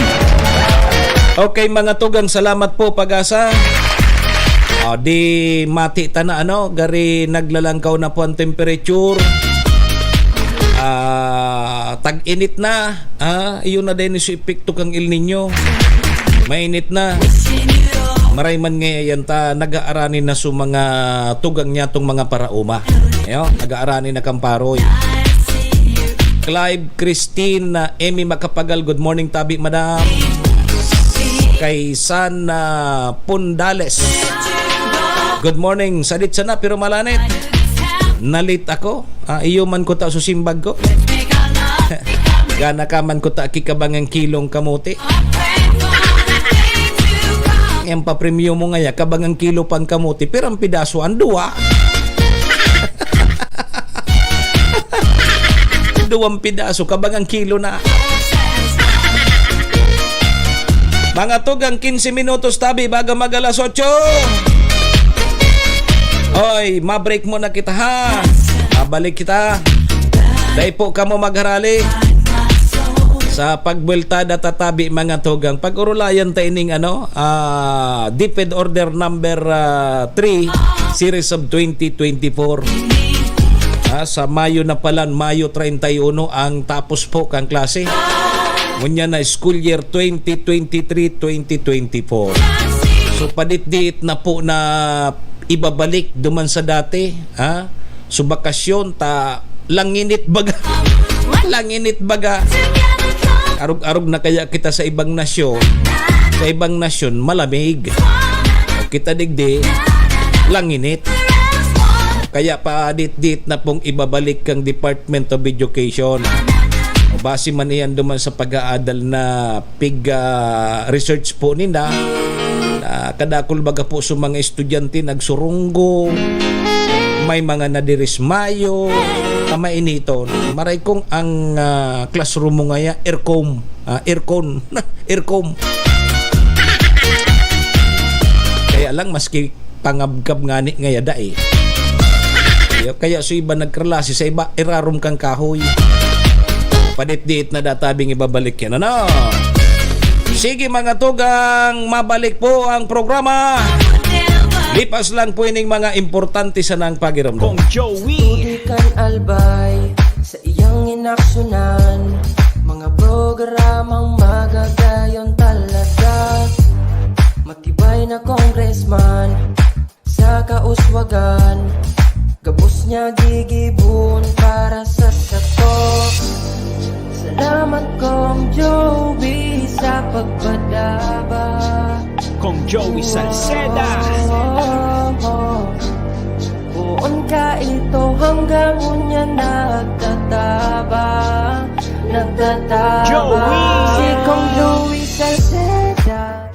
Okay, mga tugang, salamat po, Pag-asa. Ah, di mati ta na, ano, gari naglalangkaw na po ang temperature. Ah, tag-init na. Ah, iyon na din yung epekto kang El Nino. Mainit na. Maray man ngayon ta, nag-aarani na sa mga tugang niya tong mga paraoma. Ayo, nag-aarani na kang paroy. Clive Christine, ah, Emmy Macapagal, good morning, tabi, madam. Kay San, ah, Pundales, good morning. Sadit sana, pero malanit. Nalit ako. Ah, iyo man ko ta susimbag ko. Gana ka man ko ta kikabangang kilong kamote. Yang papremyo mo ngaya, kabangang kilo pang kamote, pero ang pidaso, ang duwa. Duwang pidaso, kabangang kilo na. Mga tugang, quince minutos tabi bago mag alas otso. Oy, ma-break muna kita, ha. Mabalik kita. Dai po kamo magharali. Sa pagbwelta, datatabi, mga tugang. Pag-urulayan ta ining, ano, ah, DepEd Order number, ah, three, series of twenty twenty-four. Ah, sa Mayo na pala, Mayo treinta y uno, ang tapos po kang klase. Ngunyan na school year twenty twenty-three, twenty twenty-four. So, padit-dit na po na ibabalik duman sa dati, ha? So, bakasyon ta, langinit baga. Langinit baga. Arog-arog na kaya kita sa ibang nasyon. Sa ibang nasyon, malamig. Kita digdi, langinit. Kaya padit-dit na pong ibabalik kang Department of Education. Base man iyan duman sa pag-aadal na pig, ah, research po nila, ah, kadakul baga po sa mga estudyante nagsurunggo, may mga nadirismayo, ta mainiton. Maray kong ang, ah, classroom mo ngaya, aircon, ah, aircon, aircon. Kaya lang, maski pangabkab ngani ngaya dai. Kaya, kaya sa iba nagkralasi, sa iba irarom kang kahoy. Padit-dit na databing ibabalik yan, ano? Sige, mga tugang, mabalik po ang programa. Lipas lang po ining mga importante sa nang pagiramdam. Kong Joey. Tuti kan Albay sa iyang inaksyonan. Mga programang magagayon talaga. Matibay na congressman sa kauswagan. Gabos niya gigibon para sa sato. Salamat, Kong Joey, sa pagpadaba. Kong Joey Salceda. Poon ka ito hanggang unya nagtataba, nagtataba. Joey! Si Kong Joey Salceda.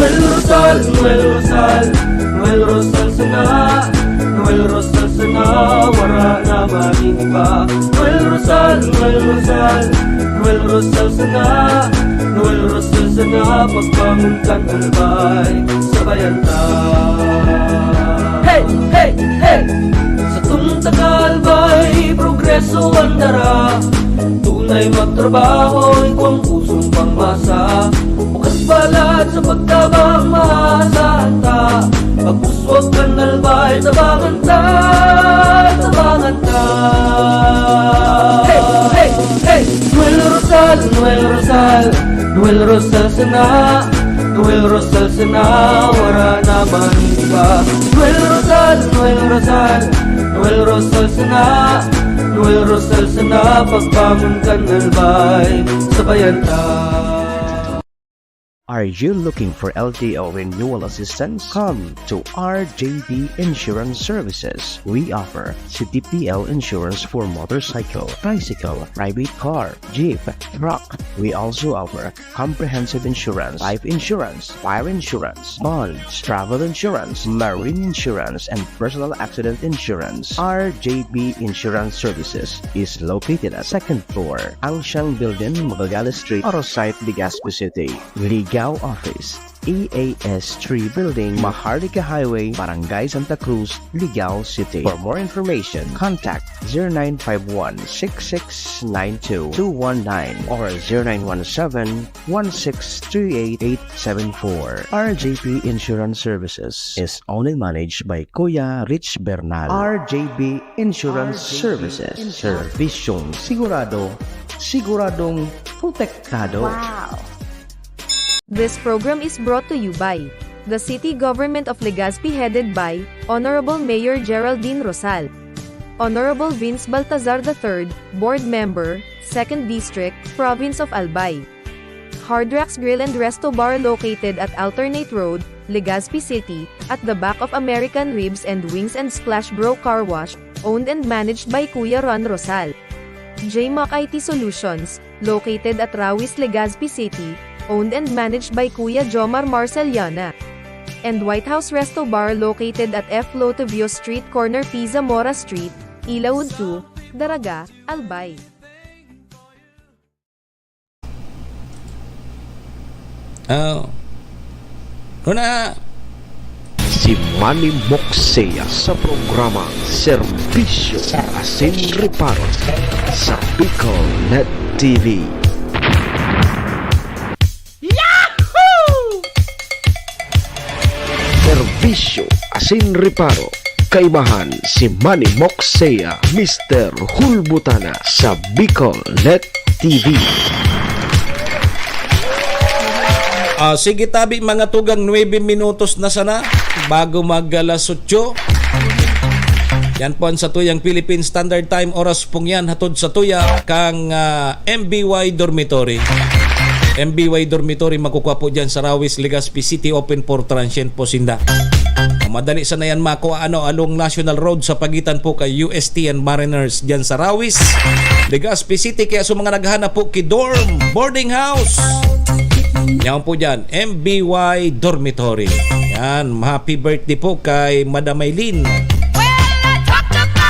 Noel Rosal, Noel Rosal, Noel Rosal sana, Noel Rosal sana, wara na magin iba. Noel Rosal, Noel Rosal, Noel Rosal sana, Noel Rosal sana, pagbangon kan Albay, sabayan ta. Hey, hey, hey! Sa tunta ka Albay, progreso ang dara. Tunay magtrabaho, ikaw ang pusong pangmasa. Bukas palad sa pagtabang, maasahan ta. Pagpuswag kan Albay, tabangan ta, tabangan ta. Hey, hey, hey! Noel Rosal, Noel Rosal, Noel Rosal sana, Noel Rosal sana, wara na man iba. Noel Rosal, Noel Rosal, Noel Rosal sana, Noel Rosal sana, pagbangon kan Albay, sabayan ta. Are you looking for L T O renewal assistance? Come to R J B Insurance Services. We offer C T P L insurance for motorcycle, tricycle, private car, jeep, truck. We also offer comprehensive insurance, life insurance, fire insurance, bonds, travel insurance, marine insurance, and personal accident insurance. R J B Insurance Services is located at second floor, Angshan Building, Magallanes Street, Oro Site, Legazpi City. Ligao Office, E A S three Building, Maharlika Highway, Barangay Santa Cruz, Ligao City. For more information, contact zero nine five one, six six nine two, two one nine or zero nine one seven, one six three eight, eight seven four. R J P Insurance Services is owned and managed by Kuya Rich Bernal. R J P Insurance Services. Serbisyong sigurado, siguradong protektado. Wow! This program is brought to you by the City Government of Legazpi, headed by Honorable Mayor Geraldine Rosal, Honorable Vince Baltazar the third, Board Member, Second District, Province of Albay. Hard Rocks Grill and Resto Bar, located at Alternate Road, Legazpi City, at the back of American Ribs and Wings and Splash Bro Car Wash, owned and managed by Kuya Ron Rosal. J Mac I T Solutions, located at Rawis, Legazpi City, owned and managed by Kuya Jomar Marceliana. And White House Resto Bar, located at F Lotivio Street, corner P Zamora Street, Ilaud two, Daraga, Albay. Oh. Una. Si Manny Moxea sa programa Serbisyo Asin Reparo sa Bicol Net T V. Yahoo! Serbisyo asin reparo. Kaibahan si Manny Moxea, Mister Hulbutana sa Bicol Net T V. Ah, sige tabi, mga tugang, nuebe minutos na sana bago mag alas otso. Yan po ang satuyang Philippine Standard Time, oras pong yan, hatod satuya kang, ah, M B Y Dormitory. M B Y Dormitory, makukuha po dyan sa Rawis, Legazpi City, open for transient po sinda. Madali sana yan makuha, ano, along National Road sa pagitan po kay U S T and Mariners dyan sa Rawis, Legazpi City. Kaya sa mga naghahanap po ki dorm, boarding house, yan po dyan, M B Y Dormitory. Yan, happy birthday po kay Madam Maylin.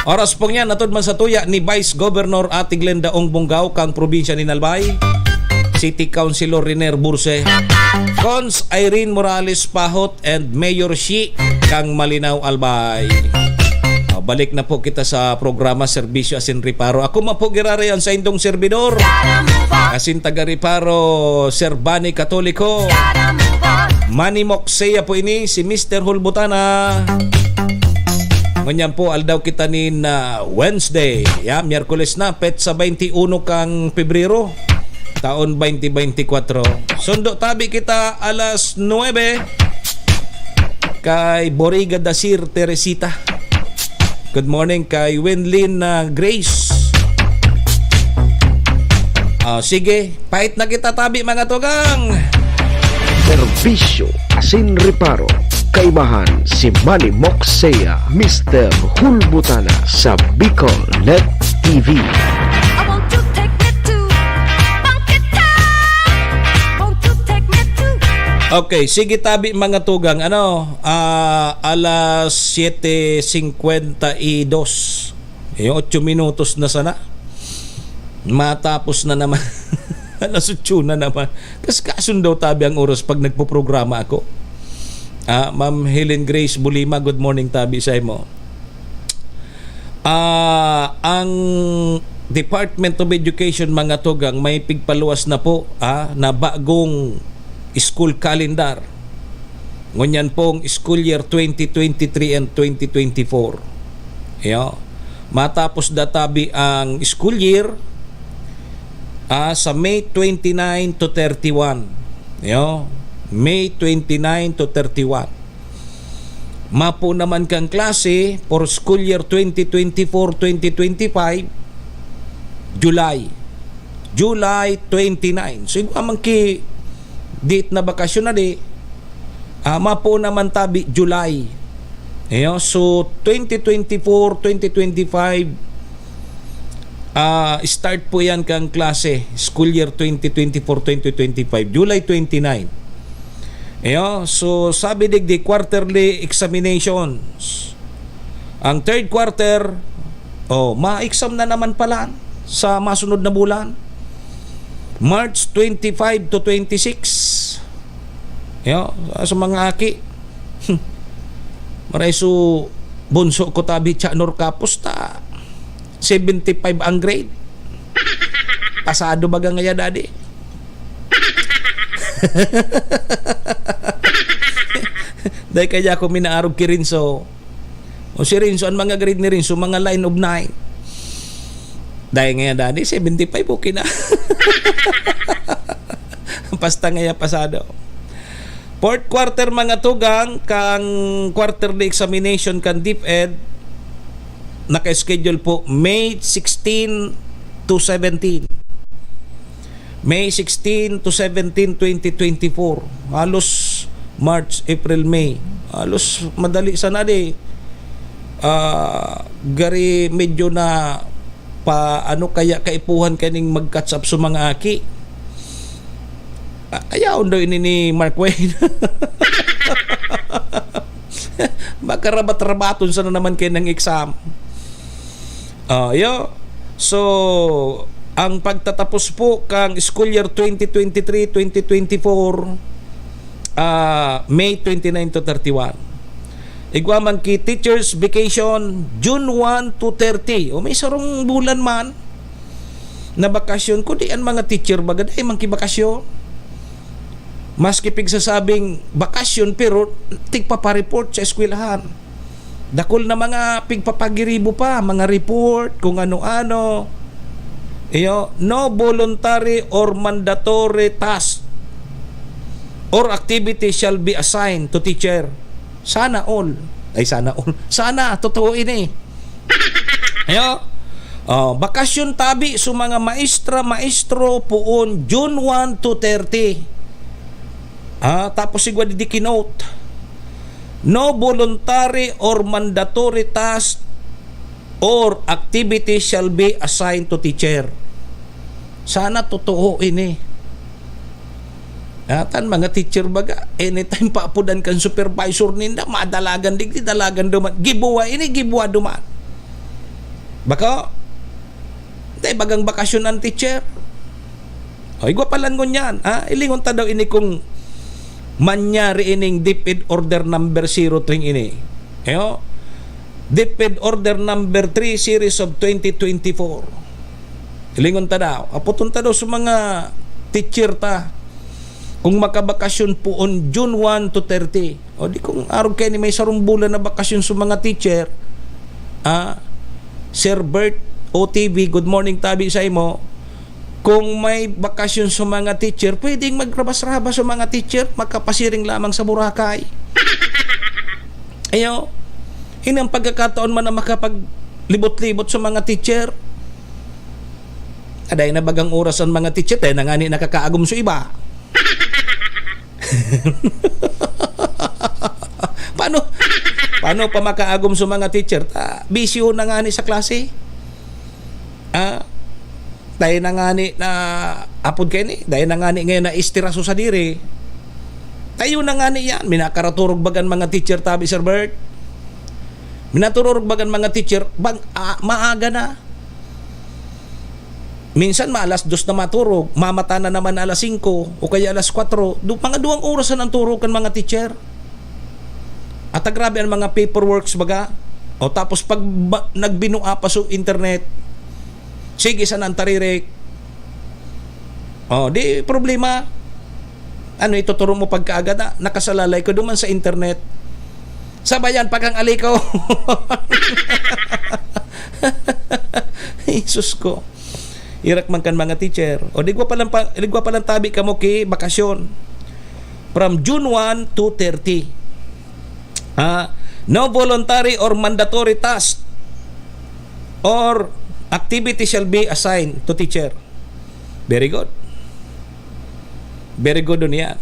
Oras pong yan, atod man sa tuya ni Vice Governor Ate Glenda Ong Bongao kang probinsya ni Albay, City Councilor Riner Burse, Cons Irene Morales Pahot, and Mayor Shi kang Malinao, Albay. Ah, balik na po kita sa programa Serbisyo asin Reparo. Ako man po giraray ang saindong servidor, asin taga Reparo, Sir Bani Katoliko. Manny Moxea po ini, si Mister Hulbutana. Ngunyan po, aldaw kita nin, ah, Wednesday. Ya, Miyerkules na, petsa twenty-uno kang Pebrero, taon twenty twenty-four. Sundo tabi kita alas nuebe kay Boriga Dasir Teresita. Good morning kay Winlin na Grace. Ah, sige, pait na kita tabi, mga tugang. Serbisyo asin reparo. Kaibahan si Manny Moxea, Mister Hulbutana sa Bicol Net T V. I want to take me to Bangkita. Won't you take me to Okay, sige tabi, mga tugang. Ano, ah, alas siyete singkwenta y dos. Eh, otso minutos na sana. Matapos na naman. Alas otso na naman. Kas kasundaw tabi ang oras pag nagpoprograma ako. Ah, Ma'am Helen Grace Bulima, good morning tabi sa imo. Ah, ang Department of Education, mga tugang, may pigpaluwas na po, ah, na bagong school calendar. Ngunyan pong school year twenty twenty-three and twenty twenty-four. Iyo. Matapos databi ang school year, ah, sa May twenty-nine to thirty-one. Iyo. May twenty-nine to thirty-one. Mapo naman kang klase for school year twenty twenty-four, twenty twenty-five, July. July twenty-nine. So, igwa man ki date na bakasyon na di, ah, mapo naman tabi July. Ayo, so, twenty twenty-four, twenty twenty-five, ah, start po yan kang klase, school year twenty twenty-four, twenty twenty-five, July twenty-nine. Ayo, so, sabi digdi, quarterly examinations. Ang third quarter, oh, ma-exam na naman pala sa masunod na bulan. March twenty-five to twenty-six. Yo, sa mga aki. Maray su bunso ko tabi, Cha Nor Kapos ta, seventy-five ang grade. Pasado baga ngaya, daddy. Dahil kaya ako minaarog ki Rinso. O si Rinso, ang mga grade ni Rinso, mga line of nine. Dahil ngayon, daddy, seventy-five, okay na. Basta ngaya pasado. Fourth quarter, mga tugang, kang quarterly examination kan DepEd, naka-schedule po May sixteen to seventeen. May sixteen to seventeen, twenty twenty-four. Halos March, April, May. Halos madali sana di. Ah, gari medyo na pa, ano kaya kaipuhan kaning mag-catch up sa mga aki. Ah, ayaw daw ini ni Mark Wayne. Baka rabat-rabaton sana naman kayo ng exam. Ah, yo. So, ang pagtatapos po kang school year twenty twenty-three, twenty twenty-four, ah, May twenty-nine to thirty-one. Igwa man ki teachers vacation, June one to thirty. O, may sarong bulan man na bakasyon. Kundi ang mga teacher, baga, dai man ki bakasyon. Maski pigsasabing bakasyon, pero tigpapareport sa eskwelahan. Dakul na mga pigpapagiribo pa, mga report, kung ano-ano. Iyo, no voluntary or mandatory task or activity shall be assigned to teacher. Sana all. Ay, sana all. Sana, totoo ini. Ayo. Oh, bakasyon tabi sa mga maestra, maestro, poon June one to thirty. Ah, tapos sigwa di kinote, "No voluntary or mandatory task or activity shall be assigned to teacher." Sana totoo ini. Atan mga teacher baga, anytime paapodan kan supervisor ninda, madalagan digdi, dalagan duman. Gibuwa ini, gibuwa duman. Bako, tay bagang bakasyon ang teacher. O, igwa pa lang ngunyan, ha? Ilingon ta daw ini kung manyari ining DepEd Order number zero three ini. Eyo? DepEd Order number three, series of twenty twenty-four. Ilingon ta daw, apoton ta daw sa mga teacher ta kung makabakasyon poon June one to thirty. O di kung arog kaini may sarong bulan na bakasyon sa mga teacher, ah, Sir Bert, O T V, good morning tabi sa imo. Kung may bakasyon sa mga teacher, pwedeng magrabas-rabas sa mga teacher, makapasiring lamang sa Boracay. Ayo, ini ang pagkakataon man na makapaglibot-libot sa mga teacher. Aday na bagang oras ang mga teacher, tayo na nga ni nakakaagom sa iba. Paano, paano pa makaagom sa mga teacher? Ta, busy na nga ni sa klase. Ah, dahil na nga ni na apod kayo ni, dahil na nga ni ngayon na istiraso sa diri. Tayo na nga ni yan. Minakaraturog bagan mga teacher, tabi, Sir Bert. Minaturog bagan mga teacher, bang, ah, maaga na. Minsan, ma alas dos na maturog, mamata na naman alas singko o kaya alas kwatro. Du-, mga duwang oras na ang turog kan mga teacher. At grabe ang mga paperworks, baga. O, tapos pag ba, nagbinua pa sa internet, sige, sana ang taririk. O, di problema. Ano, ituturo mo pagkaaga na, nakasalalay ko duman sa internet. Sabayan pa kang aliko. Jesus ko. Irak man kan mga teacher. O, digwa pa lang pa, digwa pa lang tabi kamo ki bakasyon. From June one to thirty. Ah, no voluntary or mandatory task or activity shall be assigned to teacher. Very good. Very good on yan.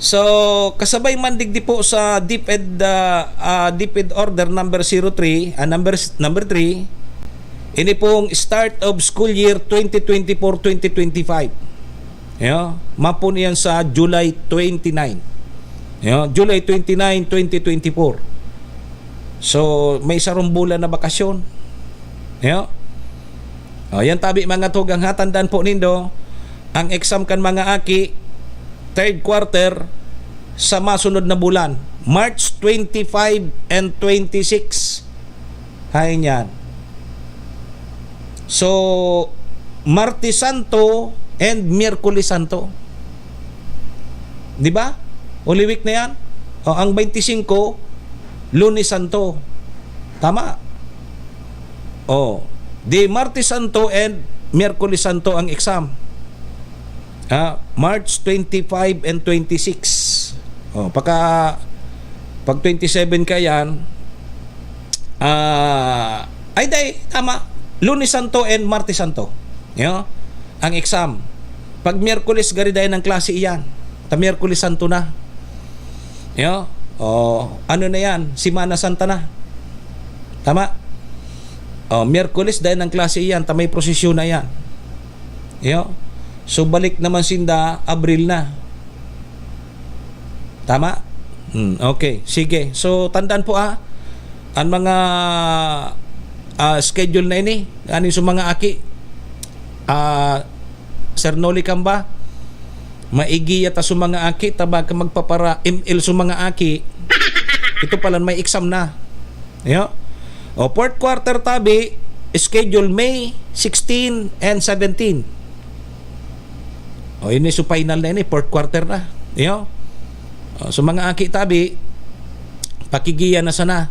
So, kasabay man digdi po sa DepEd, ah, ah, DepEd Order number zero three, ah, number, number three, ini pong start of school year twenty twenty-four twenty twenty-five. Yo, mapon iyan sa July twenty-nine. Yo, July twenty-nine, twenty twenty-four. So, may sarong bulan na bakasyon. Yo. O, yan tabi, mga tugang, ha, tandaan po nindo, ang exam kan mga aki, third quarter, sa masunod na bulan, March twenty-five and twenty-six. Hain yan. So, Martes Santo and Miyerkules Santo. Di ba? Holy Week na yan. O, ang twenty-five, Lunes Santo. Tama? O, di Martes Santo and Miyerkules Santo ang exam. Ah, March twenty-five and twenty-six. O, pagka, pag twenty-seven ka yan, ah, ay, day, tama. Lunes Santo and Martes Santo. Yo, ang exam. Pag Miyerkules, gari dahil ng klase iyan. Ta Miyerkules Santo na. Yo, o, ano na yan? Semana Santa na. Tama? O, Miyerkules, dahil ng klase iyan. Ta may prosesyon na yan. Yo. So, balik naman sinda, Abril na. Tama? Hmm, okay. Sige. So, tandaan po, ah, ang mga, ah, schedule na ini, aning sa mga aki, ah, Sir Noli Camba, maigiya ta sa mga aki, ta baka magpapara-M L sa mga aki, ito pala may exam na. Yo. O, fourth quarter tabi, schedule May sixteen and seventeen. O, ini so final na ini, fourth quarter na. Iyo. O, so, mga aki tabi, pakigiya na sana.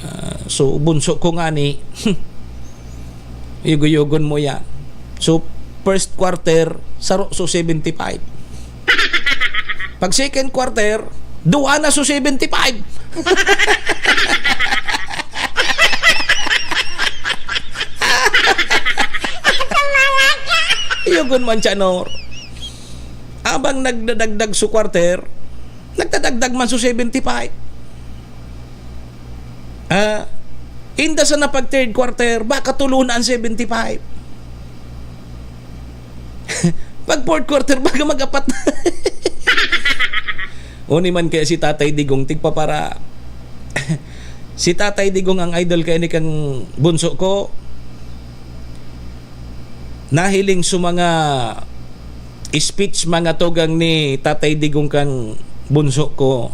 Ah, so, bunso ko ngani, yugo-yugon mo yan. So, first quarter, saro so seventy-five. Pag second quarter, duwa na so seventy-five. Yugon man siya, Nor. Abang nagdadagdag so quarter, nagdadagdag man so seventy-five. Ah, inda sana pag third quarter, baka tulo na ang seventy-five. Pag fourth quarter, baka mag-apat na. Uni man kaya si Tatay Digong, tigpapara. Si Tatay Digong ang idol kaya ni kang bunso ko. Nahiling sa mga speech, mga tugang ni Tatay Digong kang bunso ko.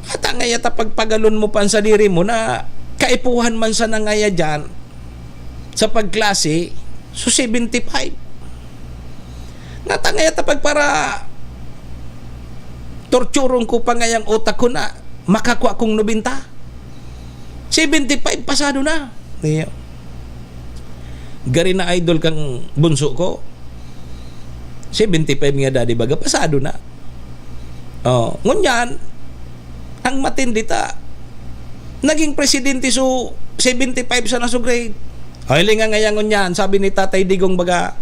Ata ngaya ta pagpagalon mo pa ang sadiri mo na kaipuhan man sana ngaya diyan sa pagklase, so seventy-five. Nata ngaya ta pagpara torturon ko pa ngayang utak ko na makakwa kong nobenta. Seventy-five, pasado na. Iyo. Gari na idol kang bunso ko. Seventy-five nga, daddy, baga, pasado na. Oh, ngunyan, ang matindi ta, naging presidente so seventy-five sana so grade. Ay, linga ngaya ngunyan, sabi ni Tatay Digong baga,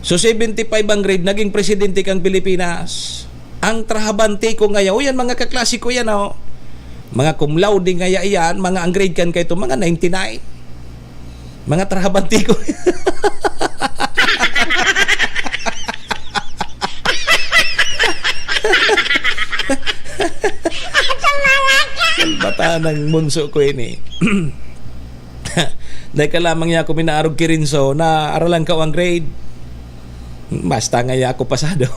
so seventy-five ang grade, naging presidente kang Pilipinas. Ang trabahante ko ngaya, o yan, mga kaklase ko yan, oh. Mga cum laude ngaya iyan, mga ang grade kan kaito, mga ninety-nine. Mga trabahante ko. Salbata ng bunso ko ini. Dahil ka lamang niya ako minaarog ki Renzo na aralan ka ang grade. Basta ngaya ako pasado.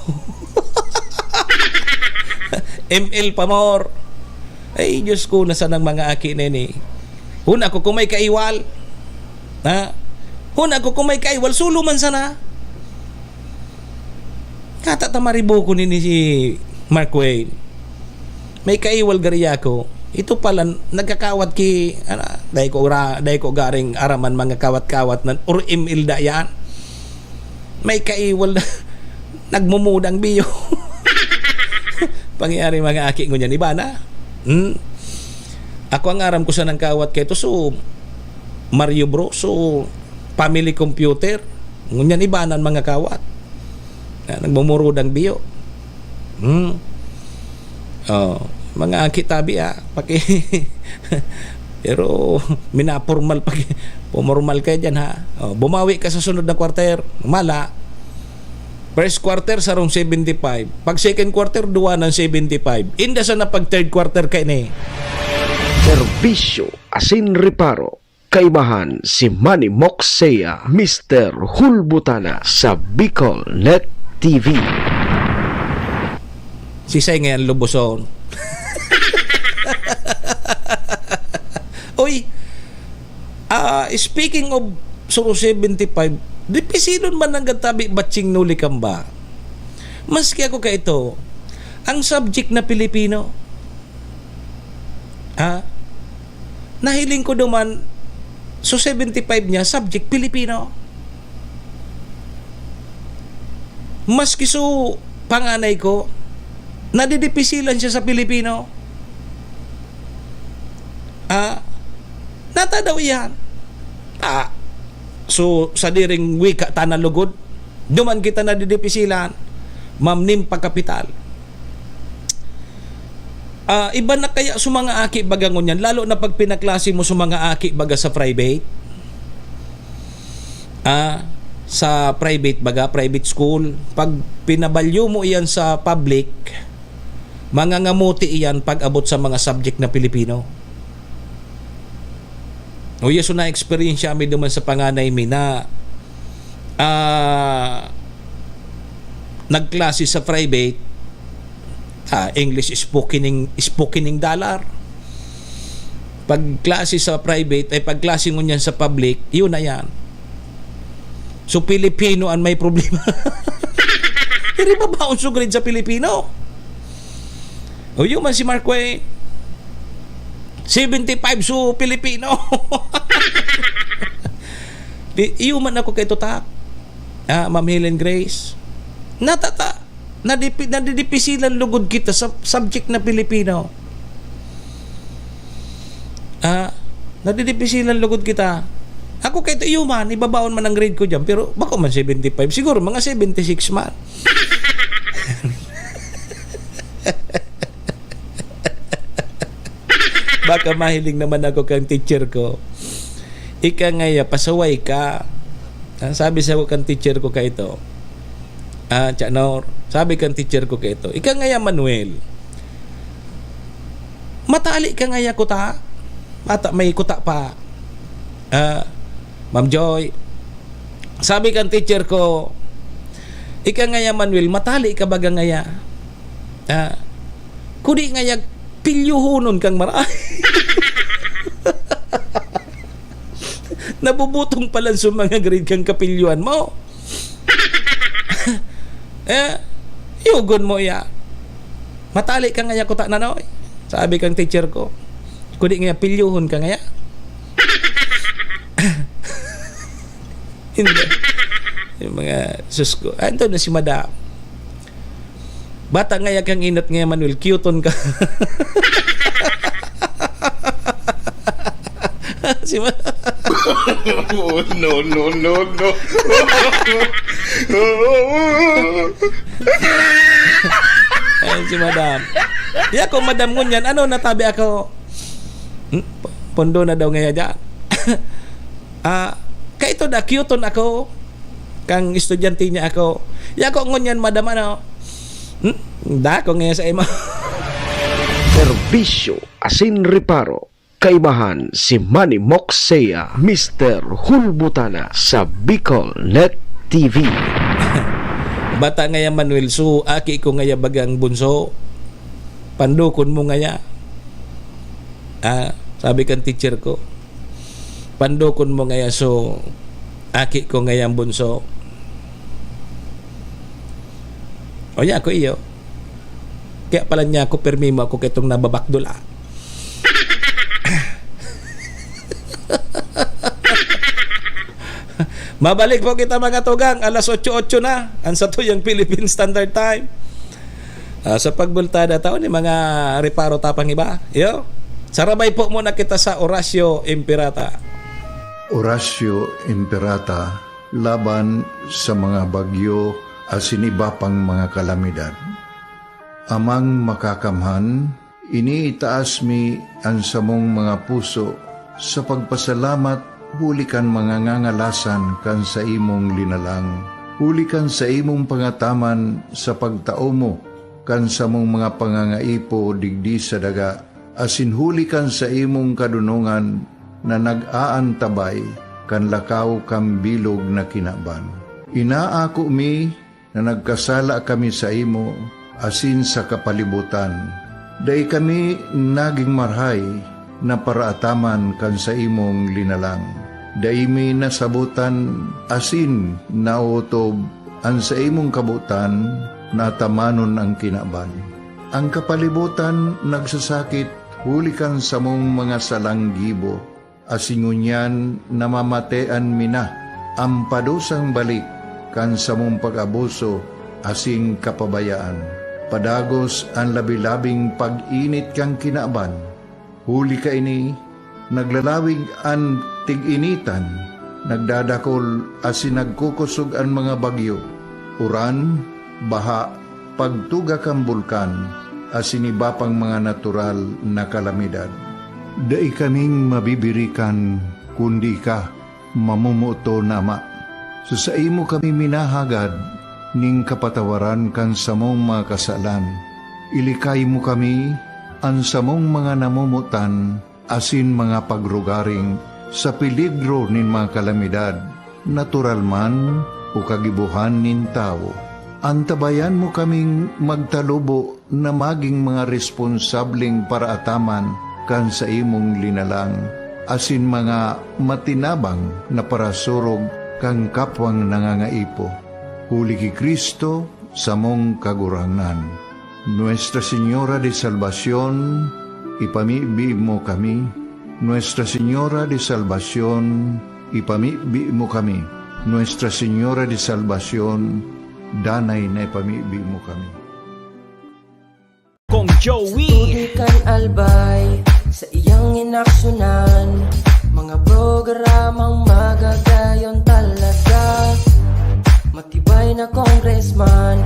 M L pa more. Ay, Diyos ko, nasan ang mga aki na ini? Huna ko kung may kaiwal. Ha? Huna ko kung may kaiwal, sulo man sana. Kata ta maribo ko nini si Mark Wayne. May kaiwal gari ako. Ito pala, nagkakawat ki, ano, dai ko ura-, dai ko garing araman mga kawat-kawat nan, or M L da yan. May kaiwal na nagmumudang biyo. Pangyari mga aki ngunyan, iba na. Hmm? Ako ang aram ko sa nangkawat kay to, so, Mario Bro, so, family computer. Ngunyan iba na ang mga kawat. Na, nagmumurudang biyo. Hmm? Oh, mga aki tabi, ah. Paki-, pero minapormal paki-, pumalmal kayo dyan, ha? Oh, bumawi ka sa sunod na quarter. Mala. First quarter, sarong seventy-five. Pag second quarter, duwa ng seventy-five. Inda sana pag third quarter kaini. Serbisyo asin reparo. Kaibahan si Manny Moxea, Mister Hulbutana sa Bicol Net T V. Sisay ngayon lubuson? Uy, ah, speaking of suro seventy-five, dipisilon man ang gatabi batsing nuli kamba. Maski ako kaito, ang subject na Pilipino. Ha? Nahiling ko duman, so seventy-five niya, subject Pilipino. Maski so panganay ko, nadidipisilan siya sa Pilipino. Ah, nata daw iyan. Ah, so, sa diring wika ta na lugod, duman kita nadidipisilan, mamnim pa kapital. Ah, iba na kaya sa mga aki baga ngunyan, lalo na pag pinaklase mo sa mga aki baga sa private. Ah, sa private baga, private school, pag pinabalyo mo iyan sa public, mangangamuti iyan pag abot sa mga subject na Pilipino. O, yes, so na-experience mi duman sa panganay mi na, ah, nagklase sa private, ah, English spoken in, spoken in dollar. Pag klase sa private, ay pag klase ngunyan sa public, yun na yan. So, Pilipino an may problema. Diri babaon so grade sa Pilipino. O, iyo man si Mark Way, seventy-five so Pilipino. Di, iyo man ako kay tutak. Ah, Ma'am Helen Grace. Natata, nadipi-, nadidipisilan lugod kita sa subject na Pilipino. Ah, nadidipisilan lugod kita. Ako kay iyo man, ibabaon man ang grade ko diyan, pero bako man seventy-five, siguro mga seventy-six man. Baka mahiling naman ako kang teacher ko. Ika ngaya, pasaway ka. Ah, sabi sa kan teacher ko kaito, ah, Chanor, sabi kan teacher ko kaito, "Ika ngaya, Manuel, matali ka ngaya kuta? Bata may kuta pa." Ah, Ma'am Joy, sabi kan teacher ko, "Ika ngaya, Manuel, matali ka baga ngaya? Ah, kudi ngaya, pilyuhonon kang mara." Nabubutong pa lang sa mga grade kang kapilyuhan mo. Eh, yugon mo iya. "Matali ka ngaya kuta, Nanoy," sabi kang teacher ko. "Kudi ngaya, pilyuhon ka ngaya." Hindi. Yung mga, sus ko. Ah, ito na si Madam. "Bata ngaya kang inot ngaya, Manuel, cute-on ka." Si Ma-, Oh, no, no, no, no. Ayan si Madam. Iya ko, Madam, ngunyan, ano natabi ako? Hmm? Pondo na daw ngaya dyan. Ah, kaito da, cute-on ako. Kang estudyante niya ako. Iya ko, ngunyan, Madam, ano? Hmm? Dako ngaya sa imo. Serbisyo asin reparo. Kaibahan si Manny Moksea, Mister Hulbutana sa Bicol Net T V. Bata ngaya, Manuel, so aki ko ngaya bagang bunso, pandokon mo ngaya. Ah, sabi kan teacher ko, "Pandokon mo ngaya, so aki ko ngaya ang bunso." O, iya ko, iyo. Kaya pala niya ako, pirmi mo ako kaitong nababakdol, ah. Mabalik po kita, mga tugang. Alas otso, otso na. Ang satuyang Philippine Standard Time. Ah, sa pagbultada, tao ni mga reparo tapang iba. Yo? Sarabay po muna kita sa Orasyo Imperata. Orasyo Imperata laban sa mga bagyo asin iba pang mga kalamidad. Amang Makakamhan, iniitaas mi an samong mga puso sa pagpasalamat huli kan mga ngangalasan kan saimong linalang, huli kan saimong pangataman sa pagtao mo kan samong mga pangangaipo digdi sa daga, asin huli kan saimong kadonongan na nag-aantabay kan lakaw kan bilog na kinaban. Inaako mi na nagkasala kami saimo asin sa kapalibotan. Dai kami nagin marahay na paraataman kan saimong linalang. Dai mi nasabotan asin naotob an saimong kabotan na atamanon an kinaban. An kapalibotan nagsasakit huli kan samong mga salang gibo, asin ngunyan namamatean mi na an padusang balik kan samong pag-abuso asin kapabayaan. Padagos an labi-labing pag-init kan kinaban. Huli kaini, naglalawig an tig-initan, nagdadakol asin nagkukosog an mga bagyo, uran, baha, pagtuga kan bulkan, asin iba pang mga natural na kalamidad. Dai kaming mabibirikan, kundi ika, mamomoton na Ama. Sa saimo kami minahagad nin kapatawaran kan samong mga kasalan. Ilikay mo kami, an samong mga namomotan, asin mga pagrugaring sa peligro nin mga kalamidad, natural man o kagibohan nin tawo. Antabayan mo kaming magtalubo na magin mga responsableng paraataman kan saimong linalang, asin mga matinabang na parasurog kan kapwang nangangaipo. Huli ki Cristo, samong Kagurangnan. Nuestra Señora de Salvacion, ipamibi mo kami. Nuestra Señora de Salvacion, ipamibi mo kami. Nuestra Señora de Salvacion, danay na ipamibi mo kami. Kong Joey. Sa tubig kan Albay, sa iyang inaksyonan, mga programang magagayon talaga. Matibay na congressman,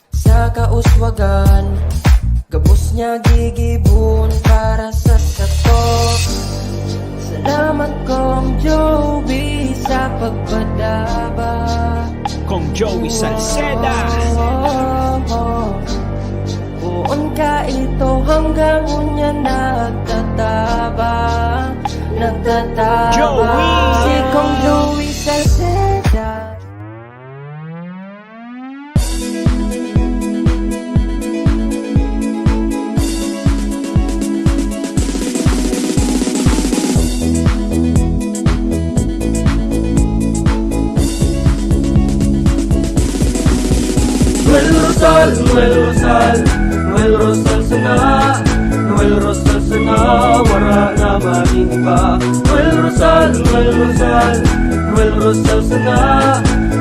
sa kauswagan, gabos niya gigibon para sa sato. Salamat, Kong Joey, sa pagpadaba. Kong Joey Salceda. Poon ka ito hanggang unya nagtatabang, nagtatabang. Joey! Si Kong Joey Salceda. Noel Rosal, Noel Rosal, Noel Rosal sana, Noel Rosal sana, wara na maning iba. Noel Rosal, Noel Rosal, Noel Rosal sana,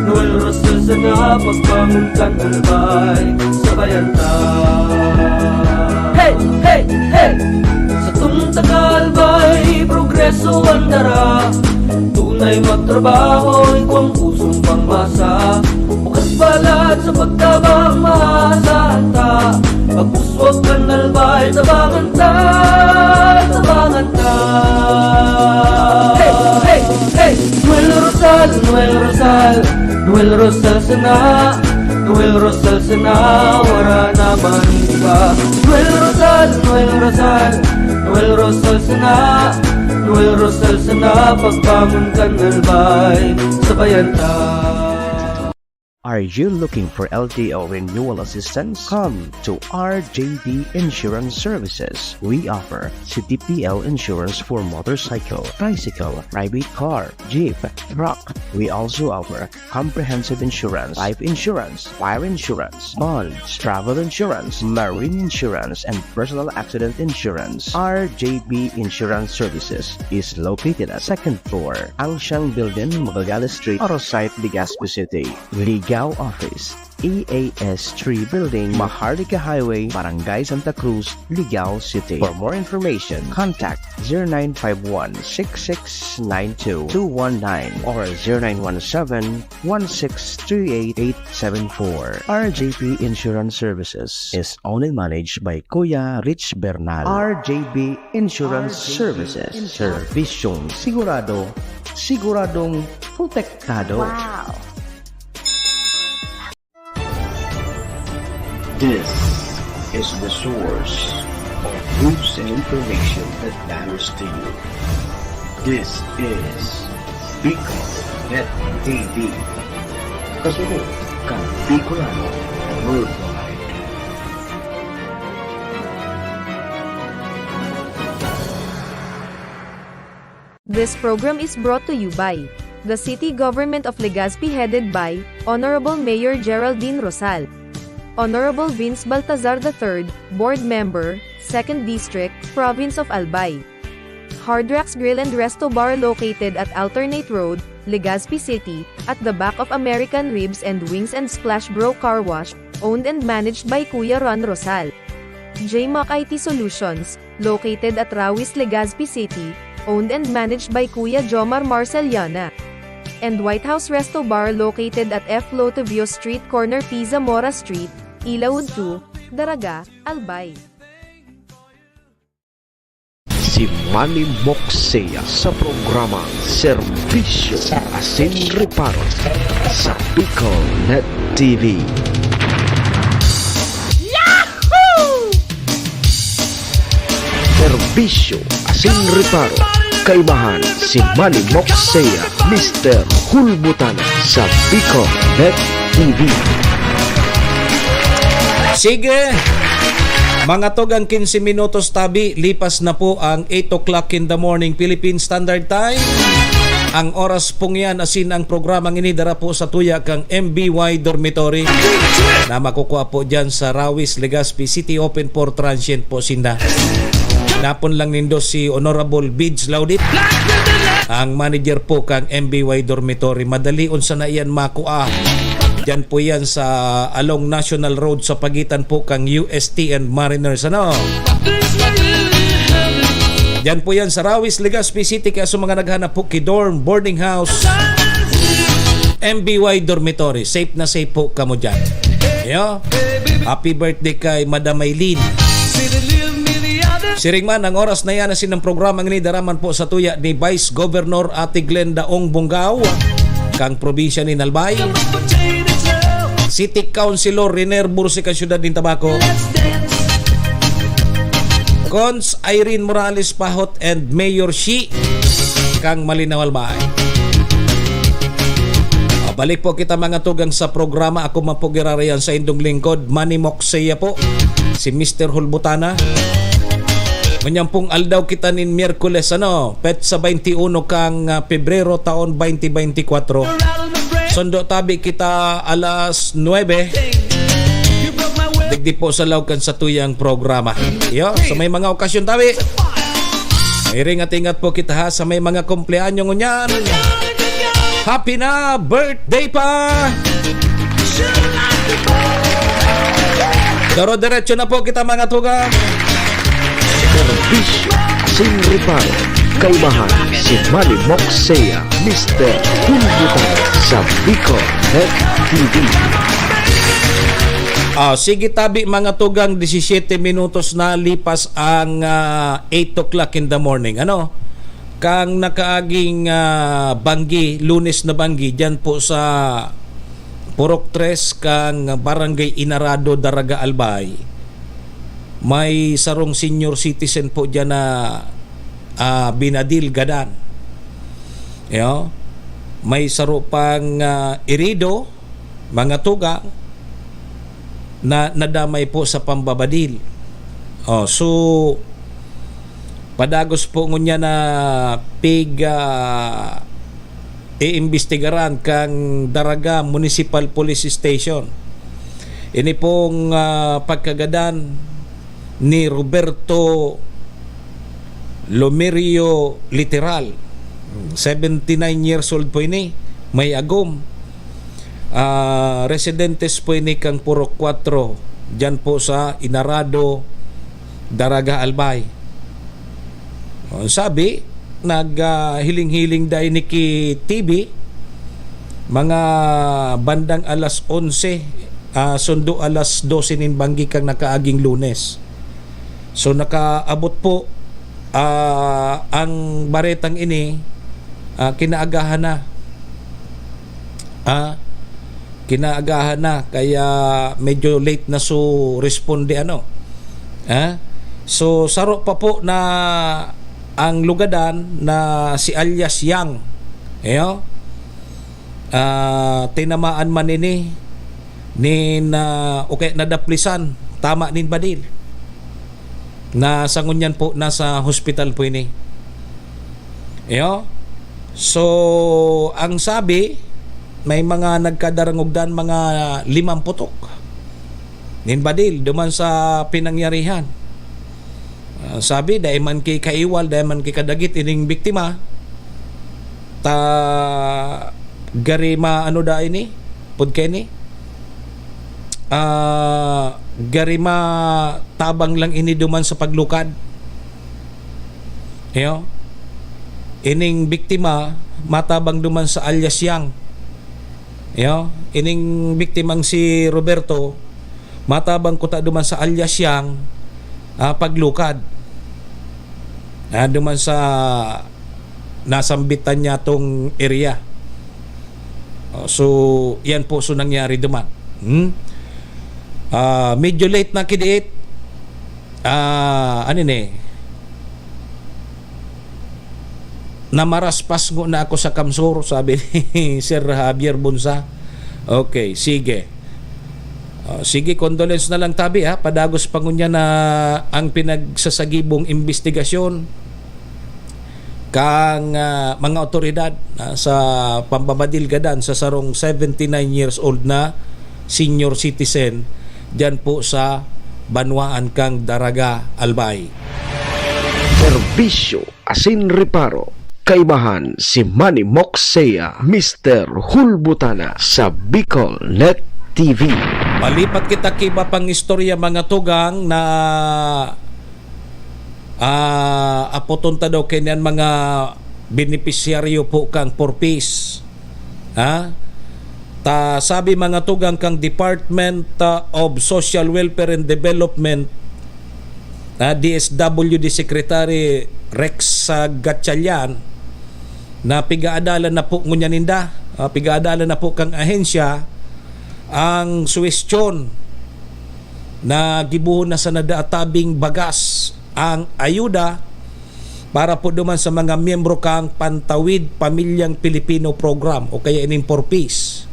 Noel Rosal sana, pagbangon kan Albay, sabayan ta. Hey, hey, hey! Sa tungtang Albay, progreso ang dara. Tunay magtrabaho, igwang pusong pangmasa. Bukas balat sa pagtabang, maasahan ta. Pag-uswag kan Albay, tabangan ta, tabangan ta. Hey, hey, hey! Noel Rosal, Noel Rosal, Noel Rosal sana, Noel Rosal sana, wara na man iba. Noel Rosal, Noel Rosal, Noel Rosal sana, Noel Rosal sana, pagbangon kan Albay, sabayan ta. Are you looking for L T O renewal assistance? Come to R J B Insurance Services. We offer C T P L insurance for motorcycle, tricycle, private car, jeep, truck. We also offer comprehensive insurance, life insurance, fire insurance, bonds, travel insurance, marine insurance, and personal accident insurance. R J B Insurance Services is located at second floor, Angsiang Building, Magallanes Street, Oro Site, Legazpi City. Ligao Office, E A S three Building, Maharlika Highway, Barangay Santa Cruz, Ligao City. For more information, contact zero nine five one six six nine two two one nine or zero nine one seven one six three eight eight seven four. R J P Insurance Services is owned and managed by Kuya Rich Bernal. R J B Insurance Services. Servisyong sigurado, siguradong protektado. Wow! This is the source of news and information that matters to you. This is Bicol Net T V. Kasunod kan Bicolano Worldwide. This program is brought to you by the City Government of Legazpi, headed by Honorable Mayor Geraldine Rosal, Honorable Vince Baltazar the third, Board Member, Second District, Province of Albay. Hard Rocks Grill and Resto Bar, located at Alternate Road, Legazpi City, at the back of American Ribs and Wings and Splash Bro Car Wash, owned and managed by Kuya Ron Rosal. J Mac I T Solutions, located at Rawis, Legazpi City, owned and managed by Kuya Jomar Marceliana. And White House Resto Bar, located at F Lotovio Street, corner P Zamora Street, Ilaud two, Daraga, Albay. Si Manny Moxea sa programang Serbisyo Asin Reparo sa Bicol Net T V. Yahoo! Serbisyo Asin Reparo, kaimahan si Manny Moxea, Mister Hulbutana sa Bicol Net T V. Sige, mga tugang, quince minutos tabi, lipas na po ang eight o'clock in the morning Philippine Standard Time. Ang oras pong yan, asin ang programang ini dara po sa tuya kang M B Y Dormitory na makukuha po dyan sa Rawis, Legazpi City, open for transient po sinda. Napon lang nindo si Honorable Bids Laudit, ang manager po kang M B Y Dormitory. Madali unsa na iyan makua. Diyan po yan sa along National Road sa pagitan po kang U S T and Mariners. Ano? Diyan po yan sa Rawis, Legazpi City. Kaya sa mga naghanap po ki dorm, boarding house, M B Y dormitory, safe na safe po kamo dyan. Yo? Happy birthday kay Madam Maylene. Siring man, ang oras na yan, asin ang programang ini dara man po sa tuya ni Vice Governor Ate Glenda Ong Bongao, kang probinsya ni Albay. City Councilor Riner Bursi, kang siyudad nin Tabaco. Cons Irene Morales Pahot and Mayor Shi, kang Malinao, Albay. Ah, balik po kita, mga tugang, sa programa. Ako man po giraray an saindong lingkod, Manny Moxea po, si Mister Hulbutana. Ngunyan pong aldaw kita nin Miyerkules, ano, petsa twenty-uno kang, ah, Pebrero, taon twenty twenty-four. Sundo tabi kita alas nuebe. Digdi po sa laog kan satuyang programa. Yo, sa may mga okasyon tabi. May ringat-ingat po kita, ha, sa may mga kumpleanyo ngunyan. Happy na birthday pa! Doro-diretso na po kita, mga tugang. Serbisyo sin reparo. Kaibahan si Manny Moxea, Mister Hulbutan sa Bicol Tech T V. Ah, sige tabi, mga tugang, disisiyete minutos na lipas ang, ah, eight o'clock in the morning. Ano? Kang nakaaging, ah, banggi, Lunes na banggi, diyan po sa Purok Tres kang Barangay Inarado, Daraga, Albay, may sarong senior citizen po diyan na, ah, binadil gadan. Yo? May saro pang, ah, irido, mga tugang, na nadamay po sa pambabadil. Oh, so, padagos po ngunyan na pig, ah, iimbestigaran kang Daraga Municipal Police Station. Ini pong, ah, pagkagadan ni Roberto Lomerio Literal. Seventy-nine years old po ini, may agom. Ah, residentes po ini kang Purok Kuwatro, diyan po sa Inarado, Daraga, Albay. Oh, sabi, nag, ah, hiling-hiling dai ni ki T V, mga bandang alas onse, ah, sundo alas dose nin banggi kang nakaaging Lunes. So, nakaabot po, ah, ang baretang ini, ah, kinaagahan na. Ah, kinaagahan na, kaya medyo late na su responde, ano. Ah, so, saro pa po na ang lugadan na si alias Yang. Eyo? Ah, tinamaan man ini nin, ah, o kaya nadaplisan, tama nin badil. Na sa ngunyan po, nasa hospital po ini. Iyo. So, ang sabi, may mga nagkadarangog dan mga limang putok nin badil duman sa pinangyarihan. Ah, sabi, dai man ki kaiwal, dai man ki kadagit ining biktima. Ta, gari ma-, ano da ini? Pud kaini? Ah, gari matabang lang ini duman sa paglukad. Iyo. Ining biktima, matabang duman sa alias Yang. Iyo. Ining biktimang si Roberto, matabang kuta duman sa alias Yang, ah, paglukad. Ah, duman sa nasambitan niya tong area. Oh, so, yan po so nangyari duman. Hmm? Ah, medyo late na kidiit. Ah, ano ni? Namaraspas ngo na ako sa kamsor, sabi ni Sir Javier Bunsa. Okay, sige. Oh, sige, condolence na lang tabi, ha. Padagos pa ngunyan na ang pinagsasagibong imbestigasyon. kang, ah, mga awtoridad, ah, sa pambabadil gadan sa sarong seventy nine years old na senior citizen diyan po sa banwaan kang Daraga, Albay. Serbisyo asin reparo. Kaibahan si Manny Moxea, Mister Hulbutana sa Bicol Net T V. Malipat kita ki iba pang istorya, mga tugang, na, ah, apoton ta daw kini an mga benepisyaryo po kang Four Ps. Ha? Ta sabi, mga tugang, kang Department, ah, of Social Welfare and Development, ah, D S W D Secretary Rex, ah, Gatchalian, na pigaadalan na po ngunyan ninda, ah, pigaadalan na po kang ahensya ang suwestyon na gibohon na sana da tabing bagas ang ayuda para po duman sa mga miyembro kang Pantawid Pamilyang Pilipino Program o kaya ining Four Ps.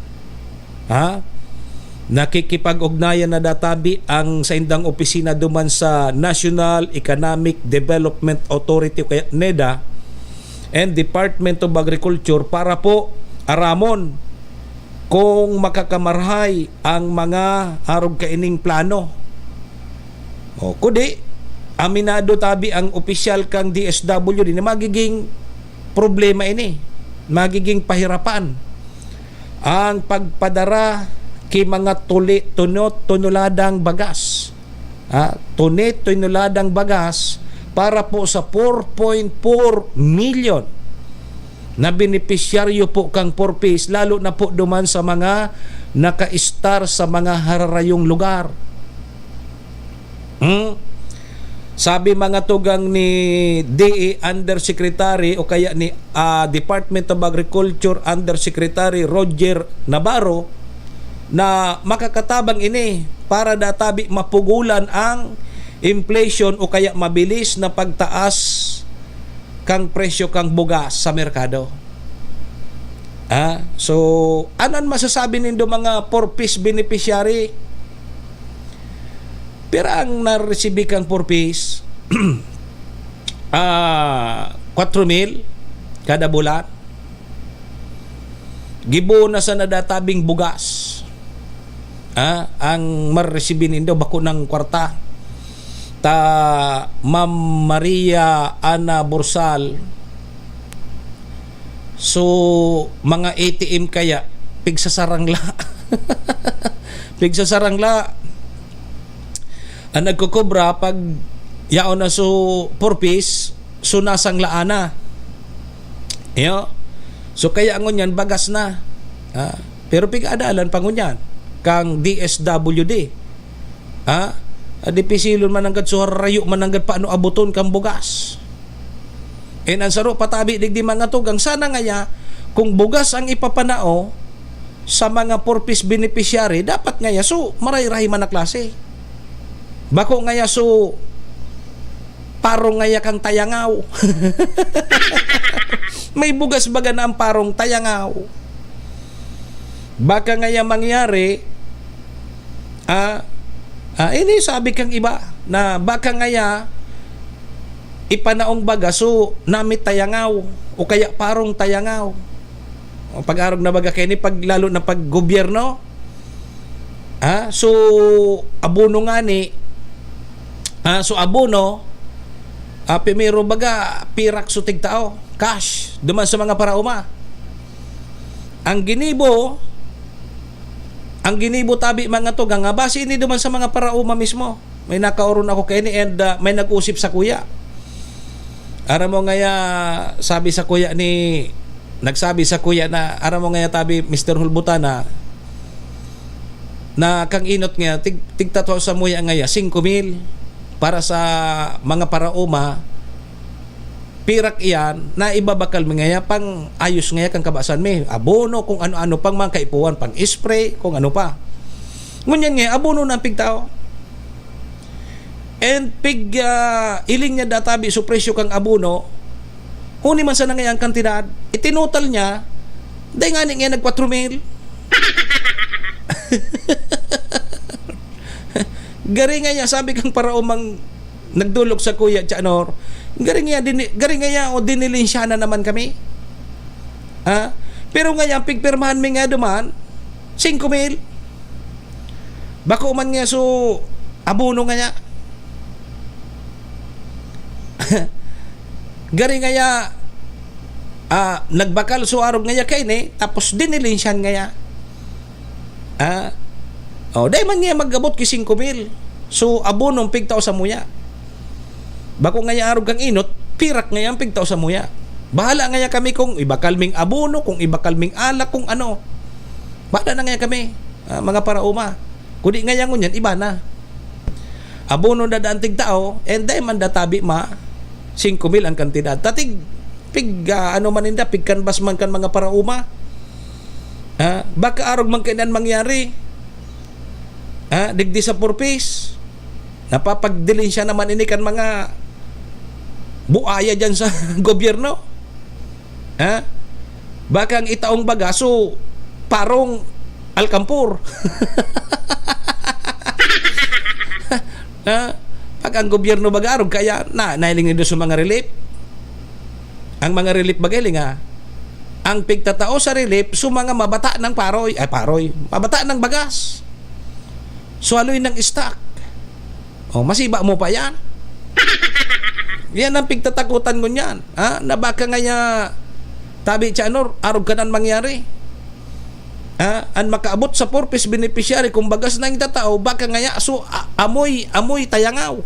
Ha? Nakikipag-ugnayan na da tabi ang saindang opisina duman sa National Economic Development Authority o kaya neda and Department of Agriculture para po aramon kung makakamarhay ang mga arog kaining plano. O, kudi, aminado tabi ang opisyal kang D S W D na magiging problema ini, magiging pahirapan ang pagpadara ki mga tuli, tunot, tonoladang bagas. Ha? Tuni, tonoladang bagas para po sa four point four million na benepisyaryo po kang Four Ps, lalo na po duman sa mga naka-estar sa mga hararayong lugar. Hmm? Sabi, mga tugang, ni D E Undersecretary o kaya ni, ah, Department of Agriculture Undersecretary Roger Navarro, na makakatabang ini para da tabi mapugulan ang inflation o kaya mabilis na pagtaas kang presyo kang bugas sa merkado. Ah, so, ano an masasabi nindo, mga Four Ps beneficiary? Pira ang naresibi kang Four Ps? Ah, kwatro mil kada bulan. Gibo na sana da tabing bugas. Ah, ang maresibi nindo, bako nang kwarta. Ta Ma'am Maria Ana Borsal, so, mga A T M kaya, pigsasarangla. Pigsasarangla. Ang nagkukubra pag yaon na so Four Ps, so nasanglaan na. Iyo. So, kaya ngunyan, bagas na. Ah, pero pig-adalan pa ngunyan kang D S W D. Ha? Ah, dipisilon man nanggad, so harayo man nanggad paano aboton kang bugas. And ang saro patabi digdi, mga tugang, sana ngaya, kung bugas ang ipapanao sa mga Four Ps beneficiary, dapat ngaya so maray-ray man na klase. Bako ngaya so parong ngaya kang tayangaw. May bugas baga na ang parong tayangaw. Baka ngaya mangyari, ah, ah, ini sabi kang iba, na baka ngaya ipanaong baga, so, namit tayangaw o kaya parong tayangaw. O, pag-arog na baga kaini, pag, lalo na pag gobyerno, ah, so, abono ngani, ah, so, abono, ah, primero baga, pirak so tigtao, cash, duman sa mga paraoma. Ang ginibo, ang ginibo tabi, mga tugang, nga base ini duman sa mga paraoma mismo. May nakaoron ako kaini and, ah, may nag-usip sakuya. Aram mo ngaya, sabi sakuya ni, nagsabi sakuya na, aram mo ngaya tabi, Mister Hulbutana, na kang inot ngaya, tig-, tigtatao samuya ngaya, singko mil para sa mga paraoma, pirak iyan, na ibabakal mi ngaya pang ayos ngaya kan kabasan mi. Abono, kung ano-ano pang mga kaipuhan, pang spray, kung ano pa. Ngunyan ngaya, abono na ang pigtao. And pig, ah, iling niya databi so presyo kang abono, huni man sana ngaya ang kantidad, itinotal niya, dai ngani ngaya nag kwatro mil. Gari ngaya, sabi kang paraomang Nagdolok sa kuya Chanor. Gari nga, dini-, gari nga ya, o, dinilinsya na naman kami. Ha? Pero nga yan, pigpirmahan mi nga duman, singko mil. Bako man nga so, abono nga niya. Gari nga ya, ah, nagbakal so arog nga ya kaini, tapos dinilinsyan nga ya. Ah, oh, dai man niya mag-abot ki singko mil. So, abono ang pigtao sa muya. Bako nga ya arog kang inot, pirak nga ya ang pigtao sa muya. Bahala nga ya kami kung ibakal ming abono, kung ibakal ming alak, kung ano. Bahala na nga ya kami, ah, mga paraoma. Kung di nga ya ngunyan, iba na. Abono na daan tigtao, and dai man da tabi ma, singko mil ang kantidad. Tatig, pig, ah, ano man ninda, pig canvas man kan mga paraoma. Ha? Baka arog man kainan mangyari. Ha? Digdi sa Four Ps. Napapagdilinsya naman ini kan mga buaya dyan sa gobyerno. Ha? Baka ang itaong baga, so, parong alkampor. Ha? Pag ang gobyerno baga, arog kaya, na, nahiling nindo sa mga relief. Ang mga relief bagay, nga, ang pigtatao sa relief, so mga mabata ng paroy, ay, paroy, mabata ng bagas. So, haloy ng stock. O, masiba mo pa yan. Yan ang pigtatakutan ngunyan. Ha? Na baka nga ya, tabi siya, ano, arog ka nan mangyari. Ha? An makaabot sa Four Ps beneficiary, kung bagas na yung tatao, baka nga ya, so, a-, amoy, amoy tayangaw.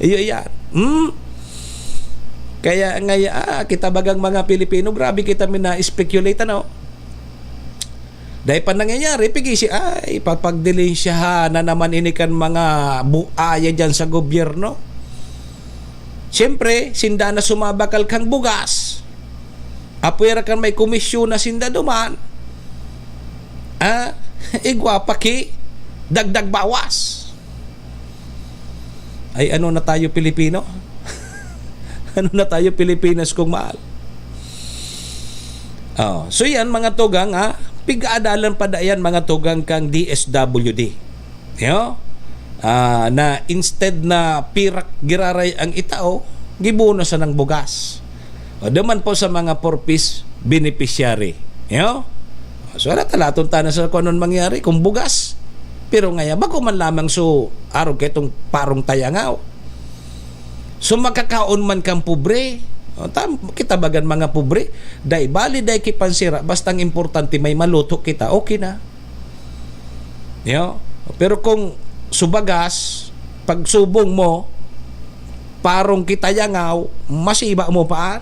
Iyo yan. Hmm? Kaya nga ya, ah, kita bagang mga Pilipino, grabe kita mina-speculate, ano? Dai pa nangyayari, pigisi, ay, papagdilinsyahan na naman ini kan mga buaya dyan sa gobyerno. Siyempre, sinda na sumabakal kang bugas. Apwera kan may komisyon na sinda duman. Ah, igwa pa ki, dagdag bawas. Ay, ano na tayo, Pilipino? Ano na tayo, Pilipinas, kung mahal? Oh, so yan, mga tugang, ha? Pig-aadalan pa da yan, mga tugang, kang D S W D. Yo? Ah, na instead na pirak giraray ang itao, gibono sa nang bugas. O, duman po sa mga Four Ps beneficiary. Yo? So, wala talaton tana sa kung anong mangyari kung bugas. Pero ngaya, bako man lamang so, arog kaitong parong tayangaw. So, makakaon man kang pobre. O, tam-, kita bagan mga pobre. Dai bali, dai kipansira. Basta ang importante, may maluto kita. Okay na. Yo? Pero kung subagas, pagsubong mo, parong kita yangaw, masiba mo pa.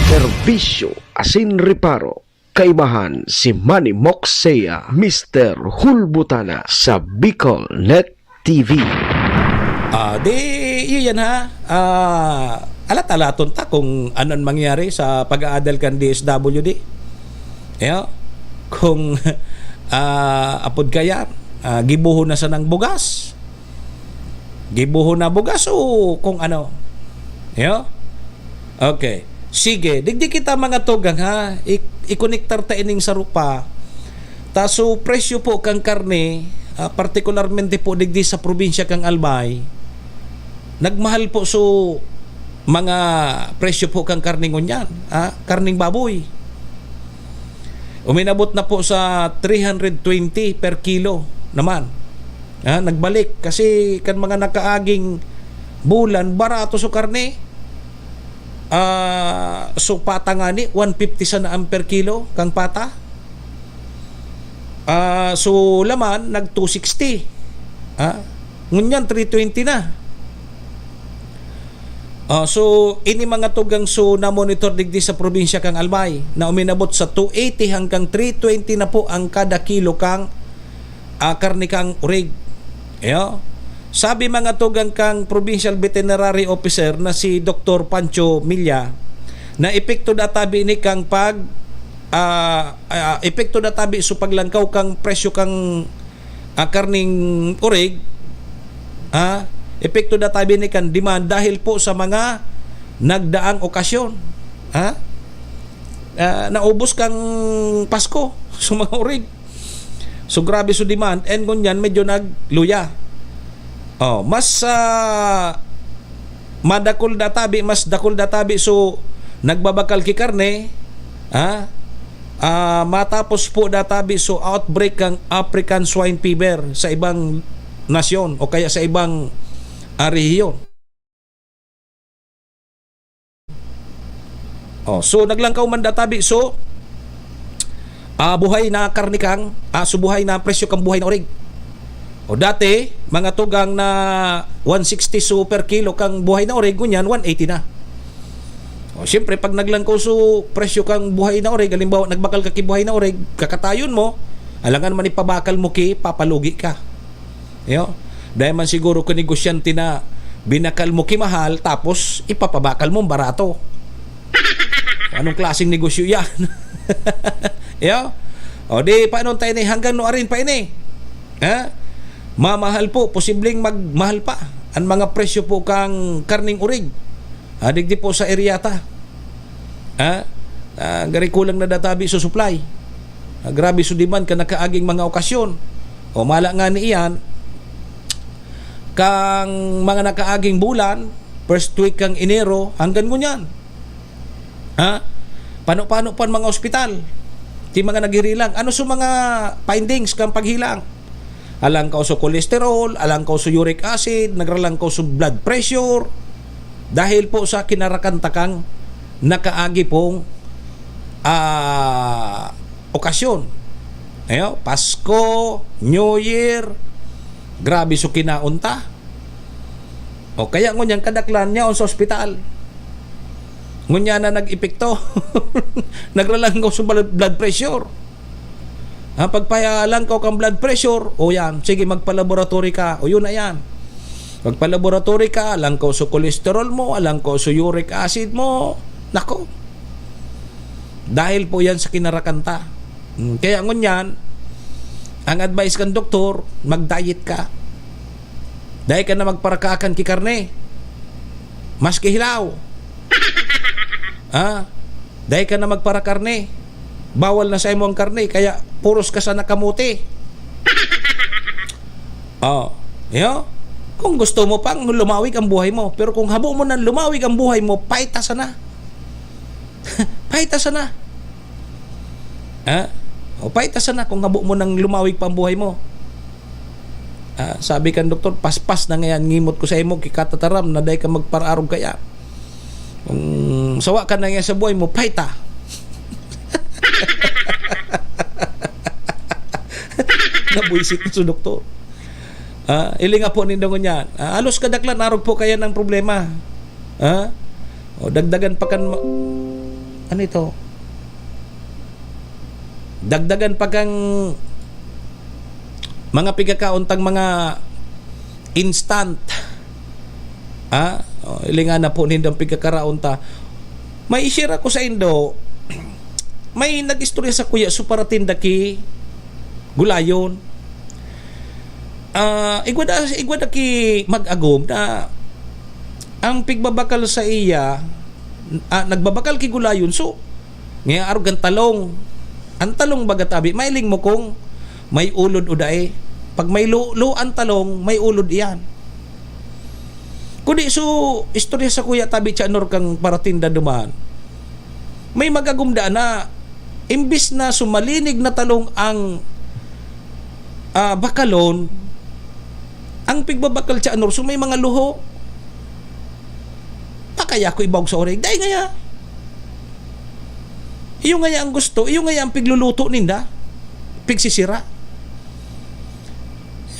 Serbisyo asin reparo. Kaibahan si Manny Moxea, Mister Hulbutana sa Bicol Net T V. Ah, di, iyo yan, ha? Ah, alat-alaton ta kung ano ang mangyari sa pag-aadal kan D S W D. Yo? Kung, ah, apod kaya, ah, gibuhon na sa nang bugas. Gibuhon na bugas o kung ano. Yo? Okay. Sige, digdi kita mga tugang, ha. I-, ikonektar ta ining sarupa. Ta so presyo po kang karne, ah, partikularmente po digdi sa probinsya kang Albay, nagmahal po so mga presyo po kang karne ngunyan, ah, karneng baboy. Uminabot na po sa three hundred twenty per kilo naman. Ah, nagbalik kasi kan mga nakaaging bulan, barato so karne. Ah, so pata ngani, one fifty sana ang per kilo kang pata. Ah, so laman, nag two sixty. Ah, ngunyan, three twenty na. Ah, so, ini mga tugang so na-monitor digdi sa probinsya kang Albay na uminabot sa two eighty hanggang three twenty na po ang kada kilo kang, ah, karne kang urig. Iyo. Sabi mga tugang kang Provincial Veterinary Officer na si Doktor Pancho Milla, na epekto databi ni kang pag, ah, ah, epekto databi so paglangkaw kang presyo kang, ah, karning urig, ah, epekto databi ni kan demand dahil po sa mga nagdaang okasyon. Ha? Ah, naubos kang Pasko sa mga urig. So, grabe so demand, and ngunyan medyo nagluya. Oh, mas, ah, madakul da tabi, mas dakul da tabi so nagbabakal ki karne, ha? Ah, matapos po da tabi so outbreak kan African Swine Fever sa ibang nasyon o kaya sa ibang, ah, rehiyon. Oh, so naglangkaw man da tabi so, ah, buhay na karne kang, ah, so buhay na presyo kang buhay na orig. O dati, mga tugang na one sixty so per kilo kang buhay na orig, ngunyan one eighty na. O siyempre, pag naglangkaw so presyo kang buhay na orig, halimbawa, nagbakal ka ki buhay na orig, kakatayon mo, alangan man ipabakal mo ki, papalugi ka. Yo? Dahil man siguro ka negosyante na binakal mo ki mahal, tapos ipapabakal mo barato. Anong klaseng negosyo yan? Yo? O di, paano tayo ni? Hanggang no arin pa ini? Ha? Mamahal po, posibleng magmahal pa ang mga presyo po kang karning urig. Ah, digdi po sa area ta. Ha? Ah, gari kulang na da tabi so supply. Ah, grabe so demand kan nakaaging mga okasyon. O mala nga ni iyan, kang mga nakaaging bulan, first week kang Enero, hanggang ngunyan. Ha? Pano-pano pa an mga ospital? Ti mga naghirilang. Ano so mga findings kan paghilang? Alangkaw so cholesterol, alangkaw so uric acid, nagralangkaw so blood pressure. Dahil po sa kinarakan ta kang nakaagi pong, ah, okasyon. Ayo, Pasko, New Year, grabe so kinaon ta. O kaya ngunyan kadaklan niya sa ospital. Ngunyan na nag-epekto. Nagralangkaw sa bal-, blood pressure. Ha, pagpalangkaw kang blood pressure, o yan, sige, magpa-laboratory ka. O yun na yan. Magpa-laboratory ka, alangkaw sa cholesterol mo, alangkaw sa uric acid mo. Nako. Dahil po yan sa kinarakan ta. Hmm, kaya ngunyan, ang advice kan doktor, mag-diet ka. Dai ka na magparakakan ki karne. Maski hilaw. Ha? Dai ka na magparakarne. Bawal na sa imo ang karne, kaya puros ka sana kamote. Oh, yo? Kung gusto mo pang lumawig ang buhay mo, pero kung habo mo nang lumawig ang buhay mo, paita sana. Paita sana. Ha? O, paita sana kung habo mo nang lumawig pa ang buhay mo. Ah, sabi kan doktor, "Paspas na ngayan ngimot ko sa imo, ki katataram na dai ka magparaarog kaya. Kung sawa ka na ngayan sa buhay mo, paita." Nabwisit na sa doktor. Ah, ilinga po nindo ngunyan. Ah, halos kadaklan, arog po kaya ng problema. Ha? O, dagdagan pa kan ma-, ano ito? Dagdagan pa kang mga pigkakaon tang mga instant. Ha? O, ilinga na po nindang pigkakaraon ta. May i-share ako sa indo. May nag-istorya sa kuya, so paratinda ki gulayon. Ah, igwa da, igwa da ki mag-agom na ang pigbabakal sa iya, ah, nagbabakal ki gulayon, so, ngayon arog ang talong. Ang talong baga tabi, mailing mo kung may ulod o dai. Pag may lu-, lu-, ang talong, may ulod iyan. Kundi so, istorya sa kuya tabi, Tiyanor, kang paratinda duman. May mag-agom da na, imbis na sumalinig na talong ang, ah, bakalon, ang pigbabakal, Tiyanor, so may mga luho. Pakaya ko ibaog sa orig. Dai ngaya. Iyo ngaya ang gusto, iyo ngaya ang pigluluto ninda. Pigsisira.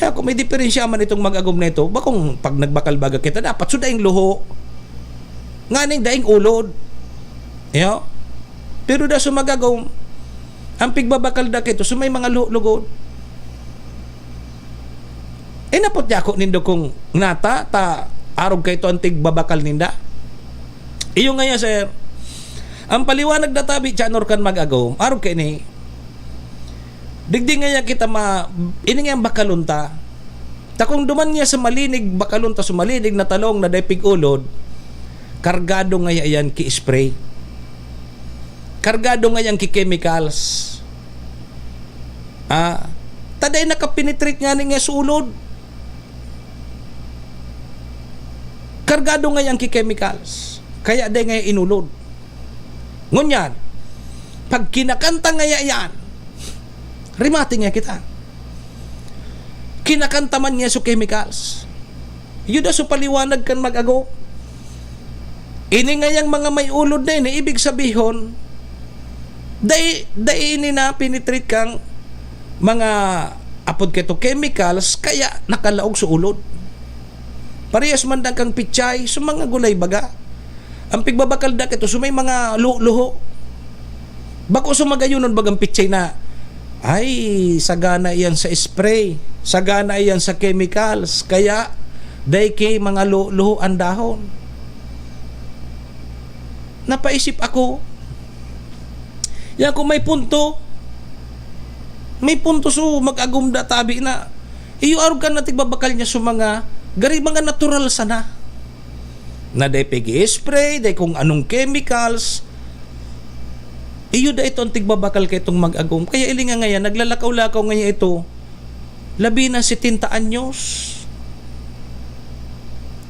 Kaya kung may diferensya man itong mag-agom na ito, bakong pag nagbakal-bakal kita, dapat so daing luho. Nganing daing ulod. Iyo. Pero da so mag-agom, ang pigbabakal da kito, so may mga lu-, lugod. Eh, napot niya ako nindo kung nata, ta, arog kay to ang tigbabakal ninda. Iyo ngaya, sir. Ang paliwanag na tabi, Tiyanor, kan mag-agom, arog kay ni, digdi ngaya kita ma-, ini nga ang bakalon ta. Ta kung duman niya sa malinig, bakalon ta sa malinig na talong na dai pig-ulod, kargado ngaya yan ki-spray. Kargado ngaya yan ki chemicals. Ah, dai nakapenetrate ngani nga sa ulod. Kargado ngaya ang ki-chemicals, kaya dai ngaya inulod. Ngunyan, pag kinakanta ngaya yan, remate ngaya kita. Kinakanta man ngaya so chemicals. Iyo da so paliwanag kan mag-agom. Ini ngayang mga may ulod na ini, ibig sabihon, dai, dai ini na-penetrate kang mga apod kaito chemicals, kaya nakalaog sa ulod. Parehas man dan kang pichay, so mga gulay baga. Ang pigbabakal da kaito, so may mga lu-, luho. Bako sa magayonon bagang pichay na, "Ay, sagana iyan sa spray, sagana iyan sa chemicals, kaya dai ki mga lu-, luho an dahon." Napaisip ako, yan kung may punto, may punto so mag-agom da tabi na, iyo arog kan na tigbabakal niya sa mga, gari mga natural sana. Na dai pig-i-spray, dai kung anong chemicals. Iyo da ito ang tigbabakal kaitong mag-agom. Kaya ili nga ngayan, naglalakaw-lakaw ngaya ito. Labi na setenta anyos.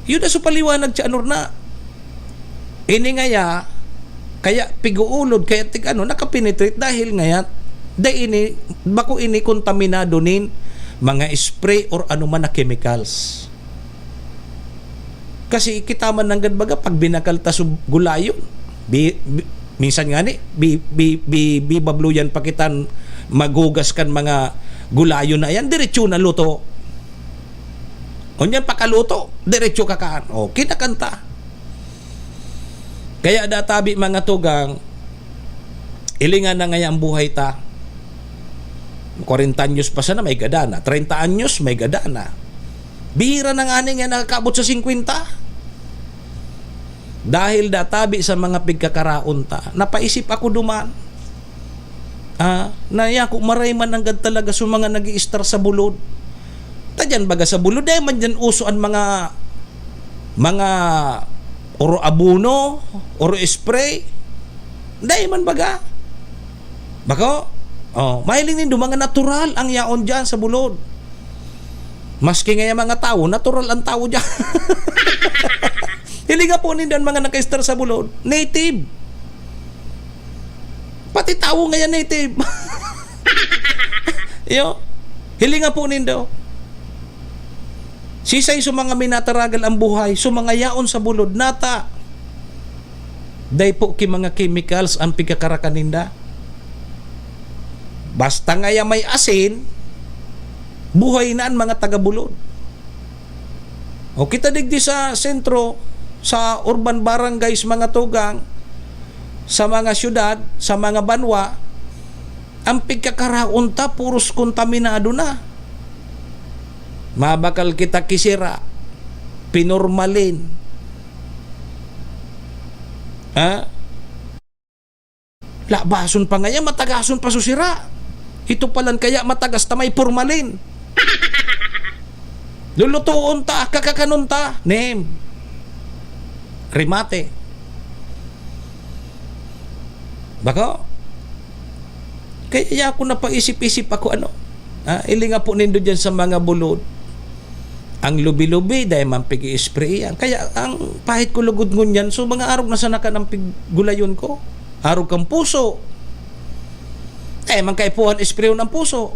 Iyo da so paliwanag siya, anor na. Ini ngaya, kaya pig-uulod, kaya tig-ano, nakapenetrate dahil ngaya, dai ini, bako ini kontaminado nin mga spray or ano man na chemicals. Kasi kita man nanggad baga, pag binakal ta sa gulayon, bi-, bi-, minsan nga ni, bi-, bi-, bi-, bibabluyan pa kitan maghugas kan mga gulayon na yan, diretso na luto. Ngunyan pakaluto, diretso kakaan. O, kinakanta. Kaya da tabi, mga tugang, ilingan na ngaya ang buhay ta. Kwarenta anyos pa sana, may gada na. Treinta anyos, may gada na. Bihira na ngani nga nakakaabot sa singkwenta. Dahil da tabi sa mga pigkakaraon ta, napaisip ako duman. Ah, na yako, maray man nanggad talaga sa mga nag-iistar sa bulod. Ta diyan baga sa bulod, dai man diyan uso an mga, mga oro abono, oro spray. Dai man baga. Bako? Oh, mahiling nindo, mga natural ang yaon diyan sa bulod. Maski ngaya mga tawo, natural ang tawo diyan. Hilinga po nindo an mga nakaistar sa bulod, native. Pati tawo ngayan native. Iyo. Hilinga po nindo. Sisay sa mga minataragal ang buhay, sa mga yaon sa bulod, nata. Dai po ki mga chemicals ang pigkakarakan ninda. Basta ngaya may asin, buhay na an mga taga-bulod. O kita digdi sa sentro, sa urban barangays, mga tugang, sa mga syudad, sa mga banwa, ang pigkakaraon ta, puros kontaminado na. Mabakal kita ki sira, pinormalin. Ha? Labason pa ngaya, matagason pa so sira. Ito palan kaya matagas ta may pormalin. Lulutuon ta, kakakanon ta, nem. Remate. Bako? Kaya ako napaisip-isip ako, ano? Ah, ilinga po nindo diyan sa mga bulod. Ang lubi-lubi, dai man pig-i-spray yan. Kaya ang pahit ko lugod ngunyan, so mga arog na sana kan ang pig-, gulayon ko. Arog kang puso. Dai man kaipuhan isprayon ang puso.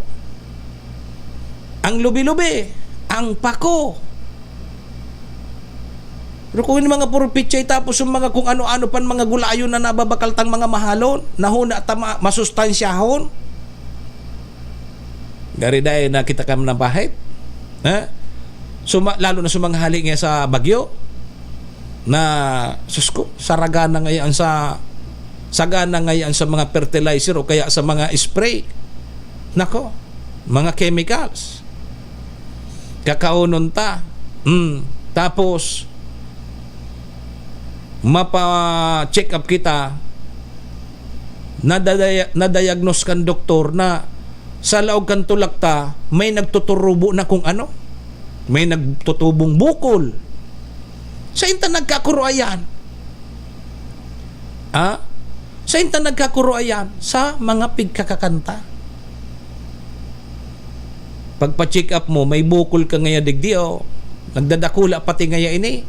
Ang lubi-lubi, ang pako. Pero kung yung mga puro pichay, tapos yung mga kung ano-ano pan mga gulayon na nababakal tang mga mahalon, nahuna ta ma-, masustansyahon. Gari dai na kita kam na bahit. Ha? Suma-, lalo na sa mga hali nga sa Bagyo, na, sus ko, saragana ngayon sa, sagana ngayon sa mga fertilizer o kaya sa mga spray. Nako, mga chemicals. Kakaunon ta. Mm. Tapos, mapa-check up kita, nadadaya-, nadiagnose kan doktor na sa laog kan tulak ta, may nagtuturubo na kung ano. May nagtutubong bukol. Sain ta nagkakuro ayan? Ha? Sain ta nagkakuro ayan? Sa mga pigkakakanta. Pagpa-check up mo, may bukol ka ngaya digdi, oh. Nagdadakula pati ngaya ini.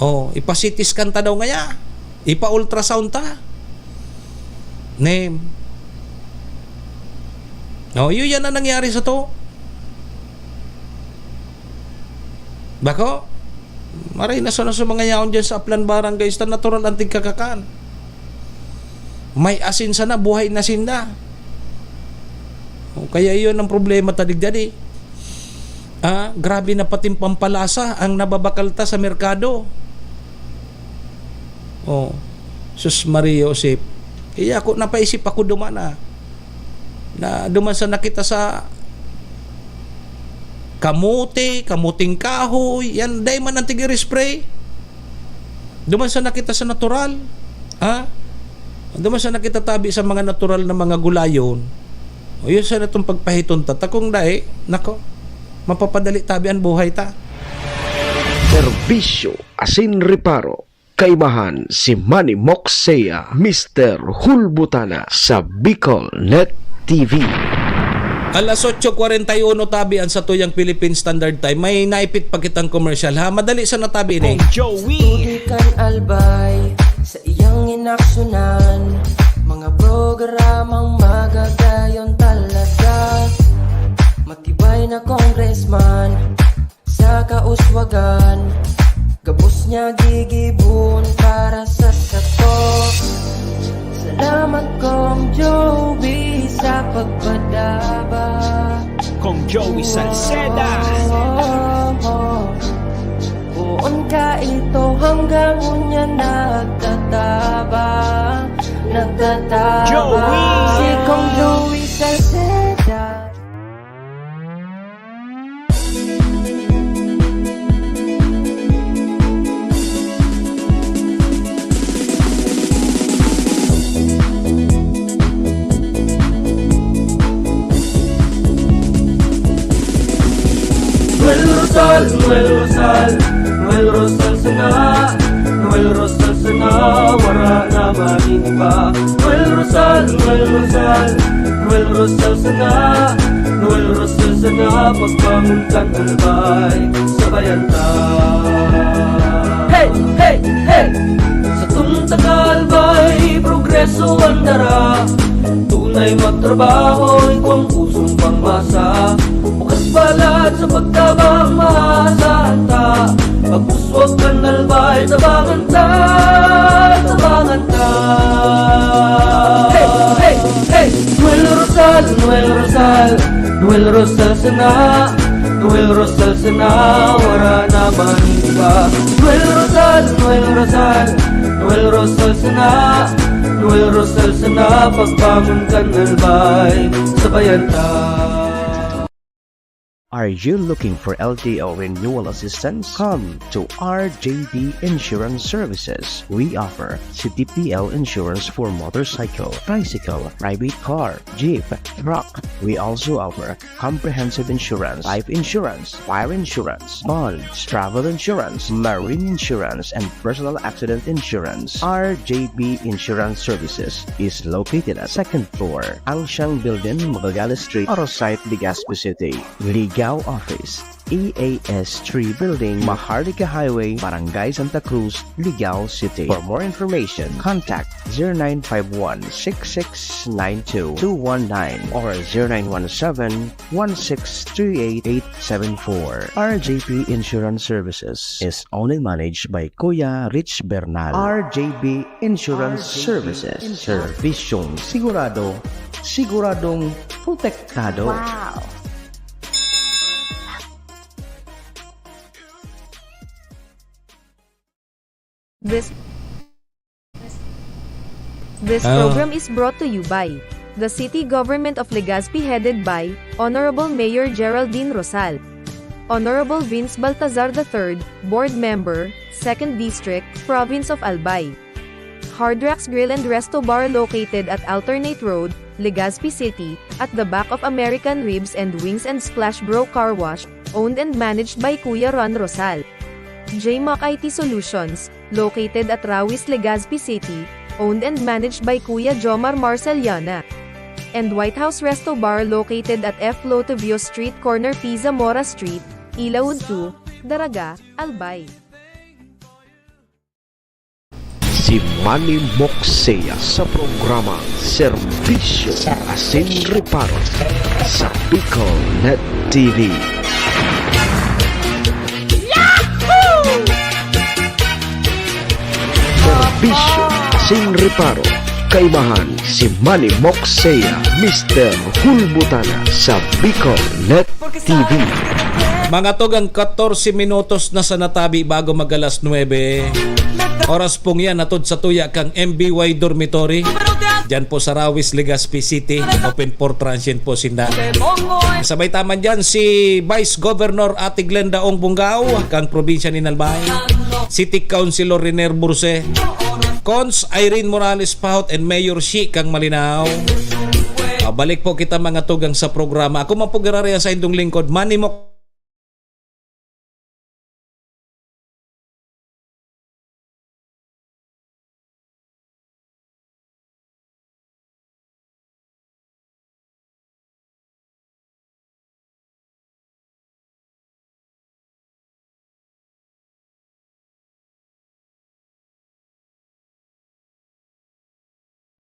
Oh, ipa-C T scan ta daw ngaya. Ipa-ultrasound ta. Nem. Oh, yun yan ang nangyari sa to. Bako, maray na sana sa mga yaon dyan sa Aplan Barangay, sa natural ang tigkakakan. May asin sana, buhay na sinda. O, kaya iyon ang problema ta digdi. Ah, grabe na pating pampalasa ang nababakal ta sa merkado. Oh, sus Maria Josep. Kaya ako, napaisip ako duman, ah. Na duman sa nakita sa kamote, kamoteng kahoy, yan, dai man ang tigiri-spray. Duman sa nakita sa natural, ha? Duman sa nakita tabi sa mga natural na mga gulayon, o yun sa natong pagpahiton ta, takong dai, nako, mapapadali tabi ang buhay ta. Serbisyo asin reparo. Kaibahan si Manny Moxea, Mister Hulbutana sa Bicol Net T V. Alas otso kwarenta y uno tabi an satuyang Philippine Standard Time. May naipit pa kitang commercial, ha? Madali sa natabi ini. Kong Joey. Tutukan Albay sa iyang inaksyonan. Mga programang magagayon talaga. Matibay na congressman sa kauswagan, gabos niya gigibon para sa sato. Salamat, Kong Joey, sa pagpadaba. Kong Joey Salceda. Oh, oh, oh. Poon ka ito hanggang unya nagtatabang, nagtatabang. Joey! Si Kong Joey Salceda. Noel Rosal, Noel Rosal, Noel Rosal sana, Noel Rosal sana, wara na maning iba. Noel Rosal, Noel Rosal, Noel Rosal sana, Noel Rosal sana, pagbangon kan Albay, sabayan ta. Hey, hey, hey! Sa tong taga Albay, progreso ang dara. Tunay magtrabaho, ikaw ang pusong pangmasa. Bukas palad sa pagtabang, maasahan ta. Pagpuswag kan Albay, tabangan ta, tabangan ta. Hey, hey, hey! Noel Rosal, Noel Rosal, Noel Rosal sana, Noel Rosal sana, wara na man iba. Noel Rosal, Noel Rosal, Noel Rosal sana, Noel Rosal sana, pagbangon kan Albay, sabayan ta. Are you looking for L T O renewal assistance? Come to R J B Insurance Services. We offer C T P L insurance for motorcycle, tricycle, private car, jeep, truck. We also offer comprehensive insurance, life insurance, fire insurance, bonds, travel insurance, marine insurance, and personal accident insurance. R J B Insurance Services is located at second floor, Angshan Building, Magallanes Street, Arosite, Legazpi City. Ligao Office, E A S three Building, Maharlika Highway, Barangay Santa Cruz, Ligao City. For more information, contact zero nine five one, six six nine two, two one nine or zero nine one seven, one six three eight, eight seven four. R J P Insurance Services is owned and managed by Kuya Rich Bernal. R J B Insurance Services. Serbisyong sigurado, siguradong protektado. Wow! This, this Ah. program is brought to you by the City Government of Legazpi, headed by Honorable Mayor Geraldine Rosal. Honorable Vince Baltazar the third, Board Member, Second District, Province of Albay. Hard Rocks Grill and Resto Bar located at Alternate Road, Legazpi City, at the back of American Ribs and Wings and Splash Bro Car Wash, owned and managed by Kuya Ron Rosal. J Mac I T Solutions, located at Rawis, Legazpi City, owned and managed by Kuya Jomar Marceliana. and White House Resto Bar located at F Lotovio Street, corner P Zamora Street, Ilaud two, Daraga, Albay. Si Manny Moksea sa programang Serbisyo Asin Reparo sa Bicol Net T V. Serbisyo Asin Reparo, kaimahan si Manny Moksea, Mister Hulbutana sa Bicol Net T V. Mga tugang, katorse minutos na sa natabi bago mag-alas nuebe. Oras pong yan, hatod sa tuya kang M B Y Dormitory. Diyan po sa Rawis, Legazpi City. Open for transient po sinda. Sabay taman dyan si Vice Governor Ate Glenda Ong Bungao, kang probinsya ni Albay. City Councilor Riner Burse. Cons Irene Morales Pahot and Mayor Shi kang Malinao. Ah, balik po kita, mga tugang, sa programa. Ako man po giraray ang saindong lingkod, Manny Mok.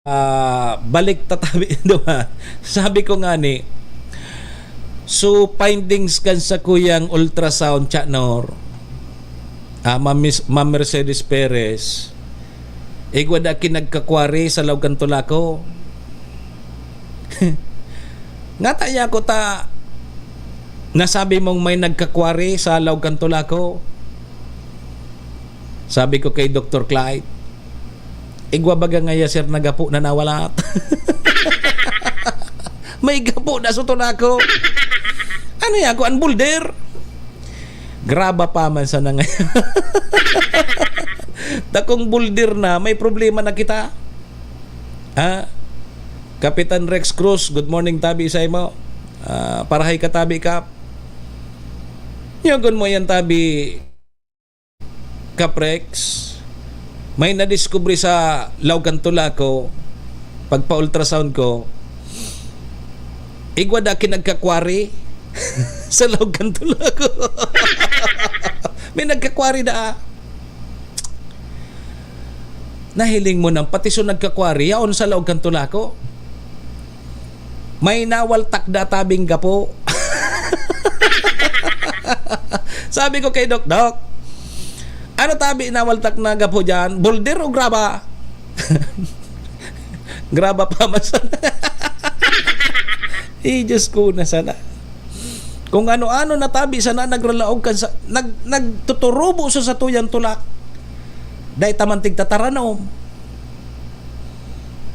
Ah, balik tatabi, di ba? Sabi ko nga ni, so findings kan sa kuyang ultrasound, Chatnor, ah, Ma'am Mis-, Ma'am Mercedes Perez, igwa da ki nagkakwari sa laog kan tulako. Ngata ya ko ta nasabi mong may nagkakwari sa laog kan tulako. Sabi ko kay Doktor Clyde, "Igwa baga ngaya, sir, na gapo na nawala?" May gapo na sa tulako. Ano yan? Kung boulder? Graba pa man sana ngayon. Takong boulder na, may problema na kita. Ha? Kapitan Rex Cruz, good morning, tabi sa imo. Ah, parahay ka, tabi ka. Nyogon mo yan, tabi. Kaprex, may nadiskubre sa laog kan tulako, pagpa-ultrasound ko, igwa da ki nagkakwari sa laog kan tulako. May nagkakwari da. Nahiling mo nang pati so nagkakwari, yaon sa laog kan tulako. May nawaltak da tabing gapo. Sabi ko kay Doc, "Doc, ano tabi nawaltak na gapo dyan? Boulder o graba?" Graba pa man sana. Eh, Diyos ko na sana. Kung ano-ano na tabi sana nagralaog kan sa, nag, nagtuturubo sa satuyang tulak. Dai ta man tigtataranom.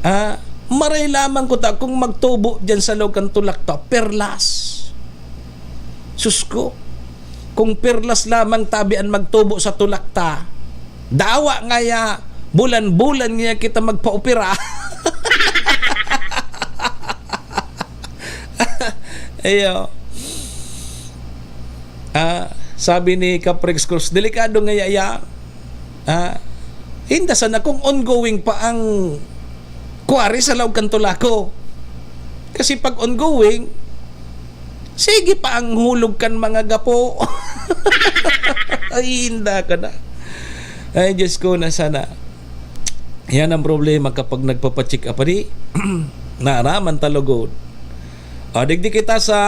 Ah, maray lamang ko ta kung magtubo diyan sa laog kan tulak ta, perlas. Sus ko, kung perlas lamang tabi an magtubo sa tulak ta, dawa ngaya, bulan-bulan ngaya kita magpaopera. Ayo. Ah, sabi ni Caprex Cruz, "Delikado ngaya ya." Ah, inda sana kung ongoing pa ang kuwari sa laog kan tulako. Kasi pag ongoing, sige pa ang hulog kan mga gapo. Ay, inda ka na. Ay, Diyos ko, na sana. Yan ang problema kapag nagpapacheck up. Adi, naaraman ta lugod. O, digdi kita sa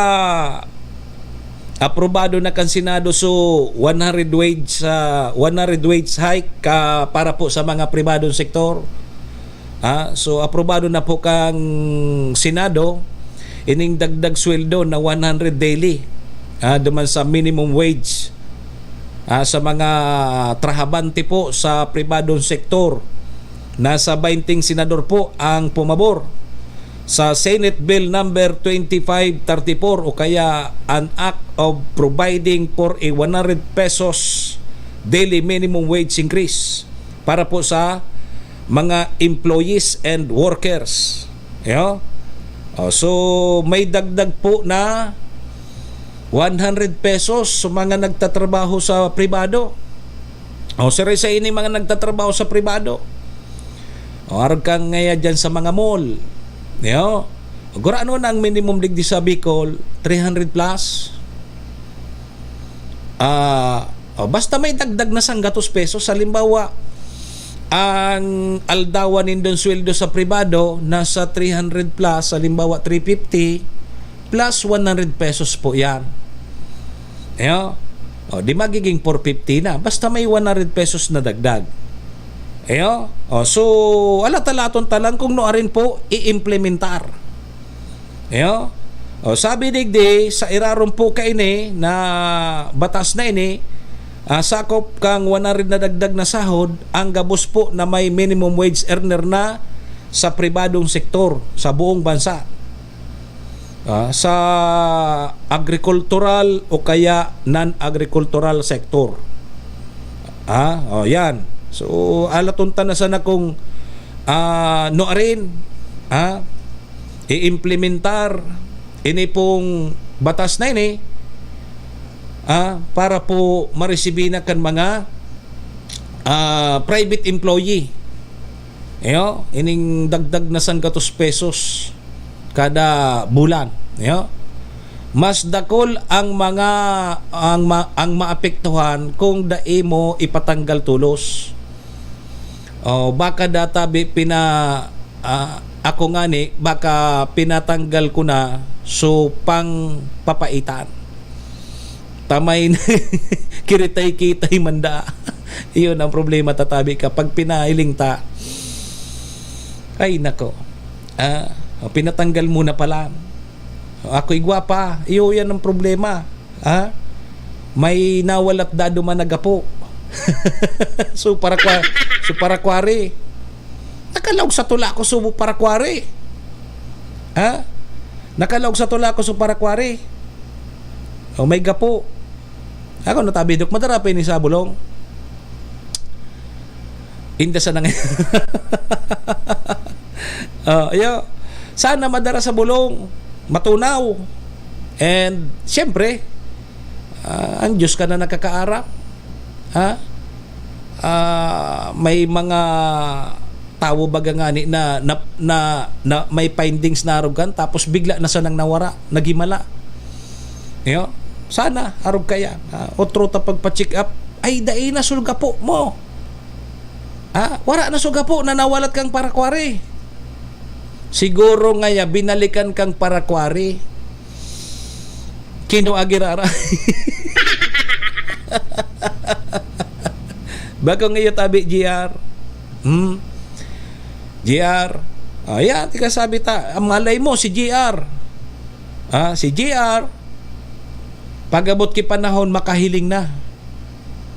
aprobado na kan Senado, so one hundred wage, ah, one hundred wage hike ka para po sa mga pribadong sektor. Ah, so aprobado na po kang Senado ining dagdag sweldo na one hundred daily, ah, duman sa minimum wage, ah, sa mga trahabante po sa pribadong sektor. Nasa baynting senador po ang pumabor sa Senate Bill number twenty-five thirty-four, o kaya an Act of Providing for a one hundred pesos daily minimum wage increase para po sa mga employees and workers. Yo? O, so, may dagdag po na one hundred pesos sa mga nagtatrabaho sa pribado. O, siring sa ini mga nagtatrabaho sa pribado. O, arog kang ngaya dyan sa mga mall. Yo? Gurano na ang minimum digdi sa Bicol, three hundred plus. Ah, oh, basta may dagdag na sanggatos pesos, halimbawa, ang aldawan nindong sweldo sa pribado nasa three hundred plus, halimbawa three fifty, plus one hundred pesos po yan. Ayo? O, di magiging four fifty na. Basta may one hundred pesos na dagdag. Ayo? O, so, alat-alaton ta lang kung nuarin po i-implementar. Ayo? O, sabi digdi, sa irarom po kaini na batas na ini, ah, sakop kang one hundred na dagdag na sahod, ang gabos po na may minimum wage earner na sa pribadong sektor sa buong bansa. Ah, sa agrikultural o kaya non-agrikultural sector. Ah, oh, yan. So, alaton ta na sana kung, ah, nuarin, ah, i-implementar ini pong batas na ini, ah, para po maresibi na kan mga, ah, private employee. Ayo, ining dagdag na sanggatos pesos kada bulan. Ayo. Mas dakul ang mga, ang ma-, ang maapektuhan kung dai mo ipatanggal tolos. O, baka data bi-, pina-, ah, ako ngani, baka pinatanggal ko na, so, pang papaitan. Tamay na, kiritay-kitay man da. Iyon ang problema, tatabi ka. Pag pinahiling ta, ay, nako. Ah, pinatanggal mo na pala. Ako'y gwapa. Iyo, yan ang problema. Ha? May nawalat dado man na gapo. So, para kwa-, so, para kwari. Nakalaog sa tula ko subo para kwari. Ha? Nakalaog sa tula ko subo para kwari. O, may gapo. Ako natabi, Dok, madara pa ini sa bulong. Inda sa nang-, oh, ayo. Sana madara sa bulong, matunaw. And, siyempre, ah, ang Diyos ka na nakakaaram. Ha? Ah, may mga tawo baga ngani na, na, na, na may findings na arugan, tapos bigla na sanang nawara, naghimala. Yo? Sana, arog kaya, ah, otro ta pagpa-check up, ay, dai na sulgapo mo. Ah, wara na sulgapo na nawalat kang parakwari. Siguro ngaya, binalikan kang parakwari. Kino agirara? Bako ngayon tabi, G R. Hmm? G R. Ah, yan, tika sabi ta, ang malay mo, si G R. Ah, si G R, pag-abot ki panahon, makahiling na.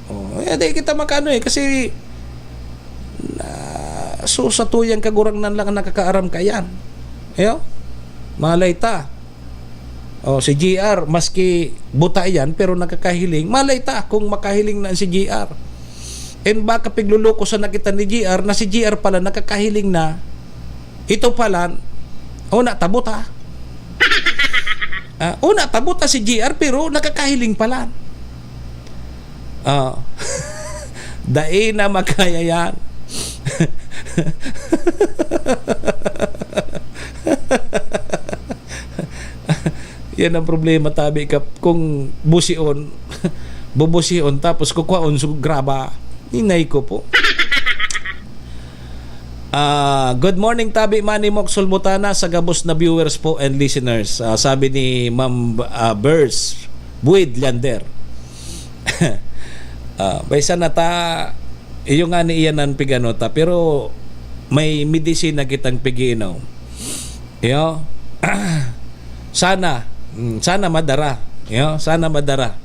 Oh, eh, di kita makano eh, kasi na, so, sa tuyang kagurangnan lang ang nakakaaram kayan. Ayo? Malay ta. Oh, si G R, maski buta yan, pero nakakahiling. Malay ta kung makahiling na si G R. And baka pigluloko sa nakita ni G R na si G R pala nakakahiling na. Ito pala, una ta buta. Ah, una ta buta si G R, pero nakakahiling pala. Ah. Dai na makaya yan. Yan ang problema, tabi ka, kung busion, bubusion, tapos kukwaon, so, graba. Ninay ko po. Ah, good morning, Tabi Manny Mok Sulbutana, sa gabos na viewers po and listeners. Ah, sabi ni Ma'am, ah, Bers Buid Lander. Ah, baysa na ta, iyo nga ni iyan ang pigano ta, pero may medisina kitang pigiinom. Iyo. Sana, mm, sana madara. Iyo, sana madara.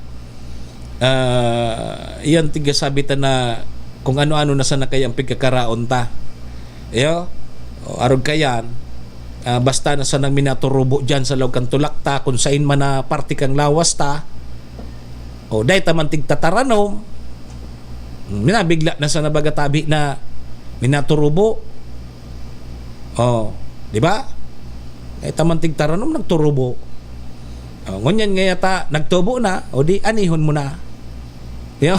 Ah, iyan tiga sabi ta na kung ano-ano na sana kaya ang pigkakaraon ta. Iyo, o, arog kayan, ah, basta na sanang minaturubo diyan sa laog kan tulak ta, kung sain man na parte kang lawas ta, o, dai ta man tigtataranom, minabigla na sana baga tabi na minaturubo. O, di ba? Dai ta man tigtaranom, nagturubo. O, ngunyan nga yata, nagtubo na, o di, anihon mo na. Yo.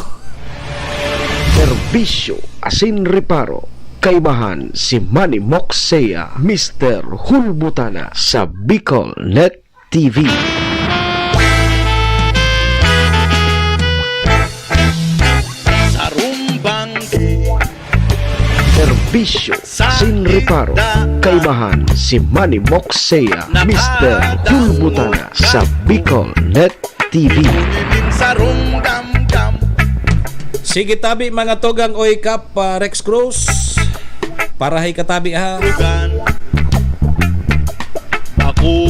Serbisyo asin reparo. Kaibahan si Manny Moksea, Mister Hulbutana sa Bicol Net T V. Sarumbang Serbisyo sin reparo. Kaibahan si Manny Moksea, Mister Hulbutana sa Bicol Net T V. Sige tabi, mga tugang, oy, Kap, ah, Rex Cruz. Parahay ka tabi, ha.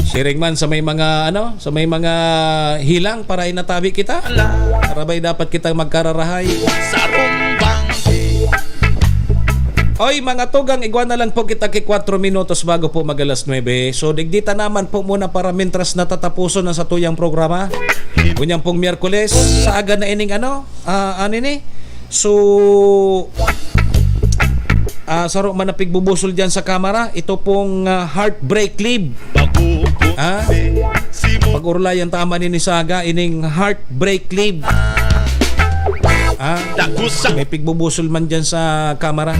Siring man sa may mga, ano, sa may mga hilang, parahay na tabi kita. Karabay dapat kitang magkararahay. Oy, mga tugang, igwa na lang po kita ki kwatro minutos bago po mag alas nuebe. So, digdi ta naman po muna para mintras natatapuson ang satuyang programa. Ngunyan pong Miyerkules, sa aga na ining ano, ah, ano ini? So, ah, saro man na pigbubusol dyan sa kamera, ito pong, ah, heartbreak leave. Ha? Pag-urulayan ta man ini sa aga, ining heartbreak leave. Ha? May pigbubusol man dyan sa kamera.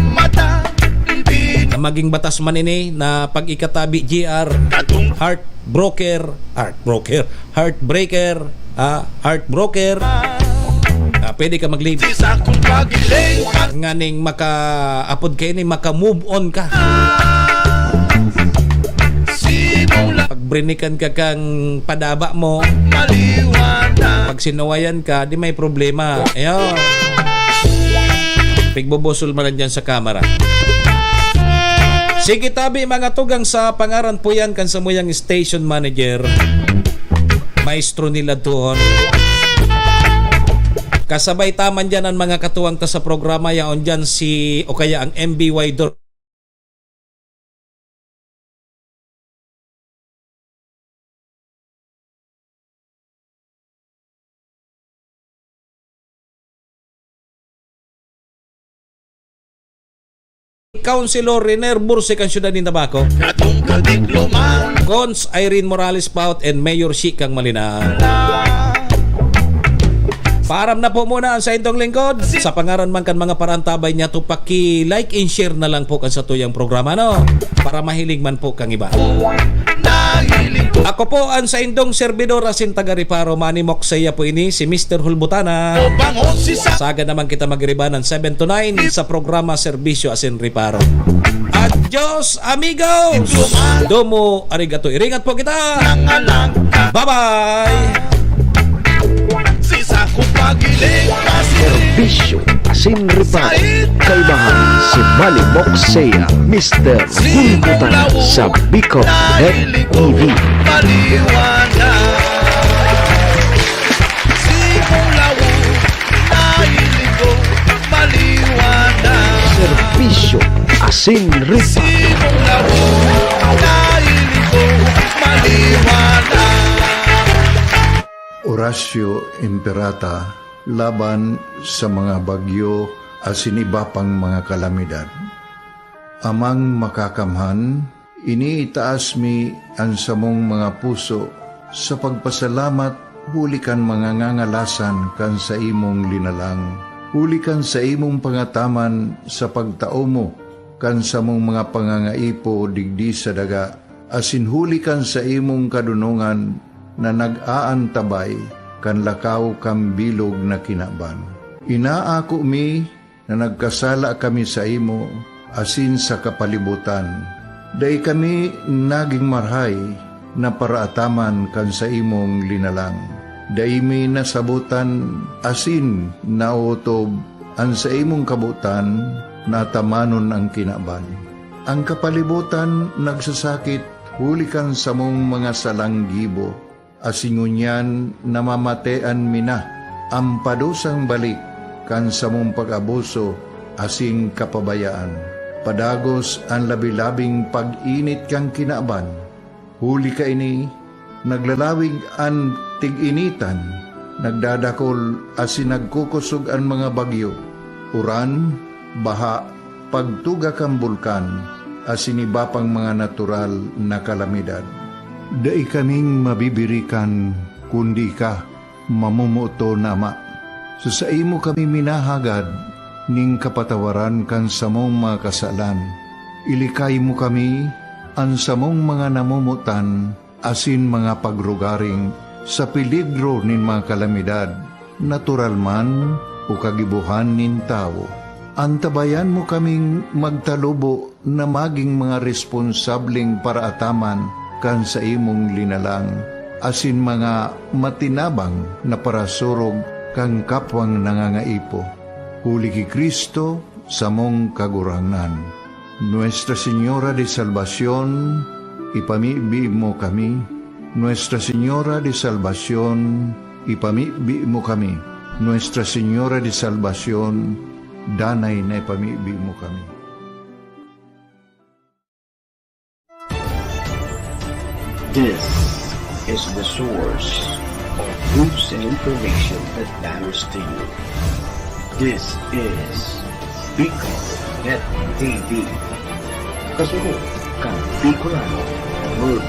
Na maging batas man ini na pag ikatabi, G R, heartbroker, heartbroker, heartbreaker, ah, heartbroker. Ah, pwede ka mag-leave. Nganing maka, apod kayo ni, maka-move on ka. Pag brinikan ka kang padaba mo, pag sinuwayan ka, di may problema. Ayun. Pigbubusol man dyan sa kamera. Sige tabi, mga tugang, sa pangaran po yan kan samuyang station manager, Maestro Nila Tuhon. Kasabay ta man dyan ang mga katuwang ta sa programa, yaon dyan si, o kaya ang M B Y Dor- Councilor Riner Bursik, ang siyudad nin Tabaco. Cons Irene Morales Paut and Mayor Shikang Malinaw. Paaram na po muna ang saindong lingkod. Sa pangaran man kan mga paraantabay niya, to paki-like and share na lang po kan satuyang programa, no? Para mahiling man po kang iba. Ako po ang saindong servidor asin taga-reparo, Manny Moksea po ini, si Mister Hulbutana. Sa aga naman kita magribanan, seven to nine, sa programa Serbisyo asin Reparo. Adios, amigos! Domo arigato. Iringat po kita! Bye-bye! Serbisyo asin reparo. Kaibahan si Manny Moksea, Mister Hulbutana sa Bicol Net T V. Serbisyo asin reparo. Horacio Imperata laban sa mga bagyo asin iba pang mga kalamidad. Amang Makakamhan, iniitaas mi an samong mga puso sa pagpasalamat huli kan mga ngangalasan kan saimong linalang, huli kan saimong pangataman sa pagtao mo kan samong mga pangangaipo digdi sa daga, asin huli kan saimong kadonongan na nag-aantabay kan lakaw kan bilog na kinaban. Inaako mi na nagkasala kami saimo asin sa kapalibotan. Dai kami nagin marahay na paraataman kan saimong linalang. Dai mi nasabotan asin naotob an saimong kabotan na atamanon an kinaban. An kapalibotan nagsasakit huli kan samong mga salang gibo, asin ngunyan namamatean mi na an padusang balik kan samong pag-abuso asin kapabayaan. Padagos an labi-labing pag-init kan kinaban. Huli kaini, naglalawig an tig-initan, nagdadakol asin nagkukosog an mga bagyo, uran, baha, pagtuga kan bulkan, asin iba pang mga natural na kalamidad. Dai kaming mabibirikan kundi ika, mamomoton na Ama. Sa saimo kami minahagad, ning kapatawaran kan samong mga kasalan. Ilikay mo kami, an samong mga namomotan, asin mga pagrugaring sa peligro nin mga kalamidad, natural man o kagibohan nin tawo. Antabayan mo kaming magtalubo na magin mga responsableng paraataman kan saimong linalang, asin mga matinabang na parasurog kan kapwang nangangaipo. Huli ki Cristo, samong Kagurangnan. Nuestra Señora de Salvacion, ipamibi mo kami. Nuestra Señora de Salvacion, ipamibi mo kami. Nuestra Señora de Salvacion, danay na ipamibi mo kami. This is the source of news and information that matters to you. This is Bicol Net T V. Kasunod kan Bicolano World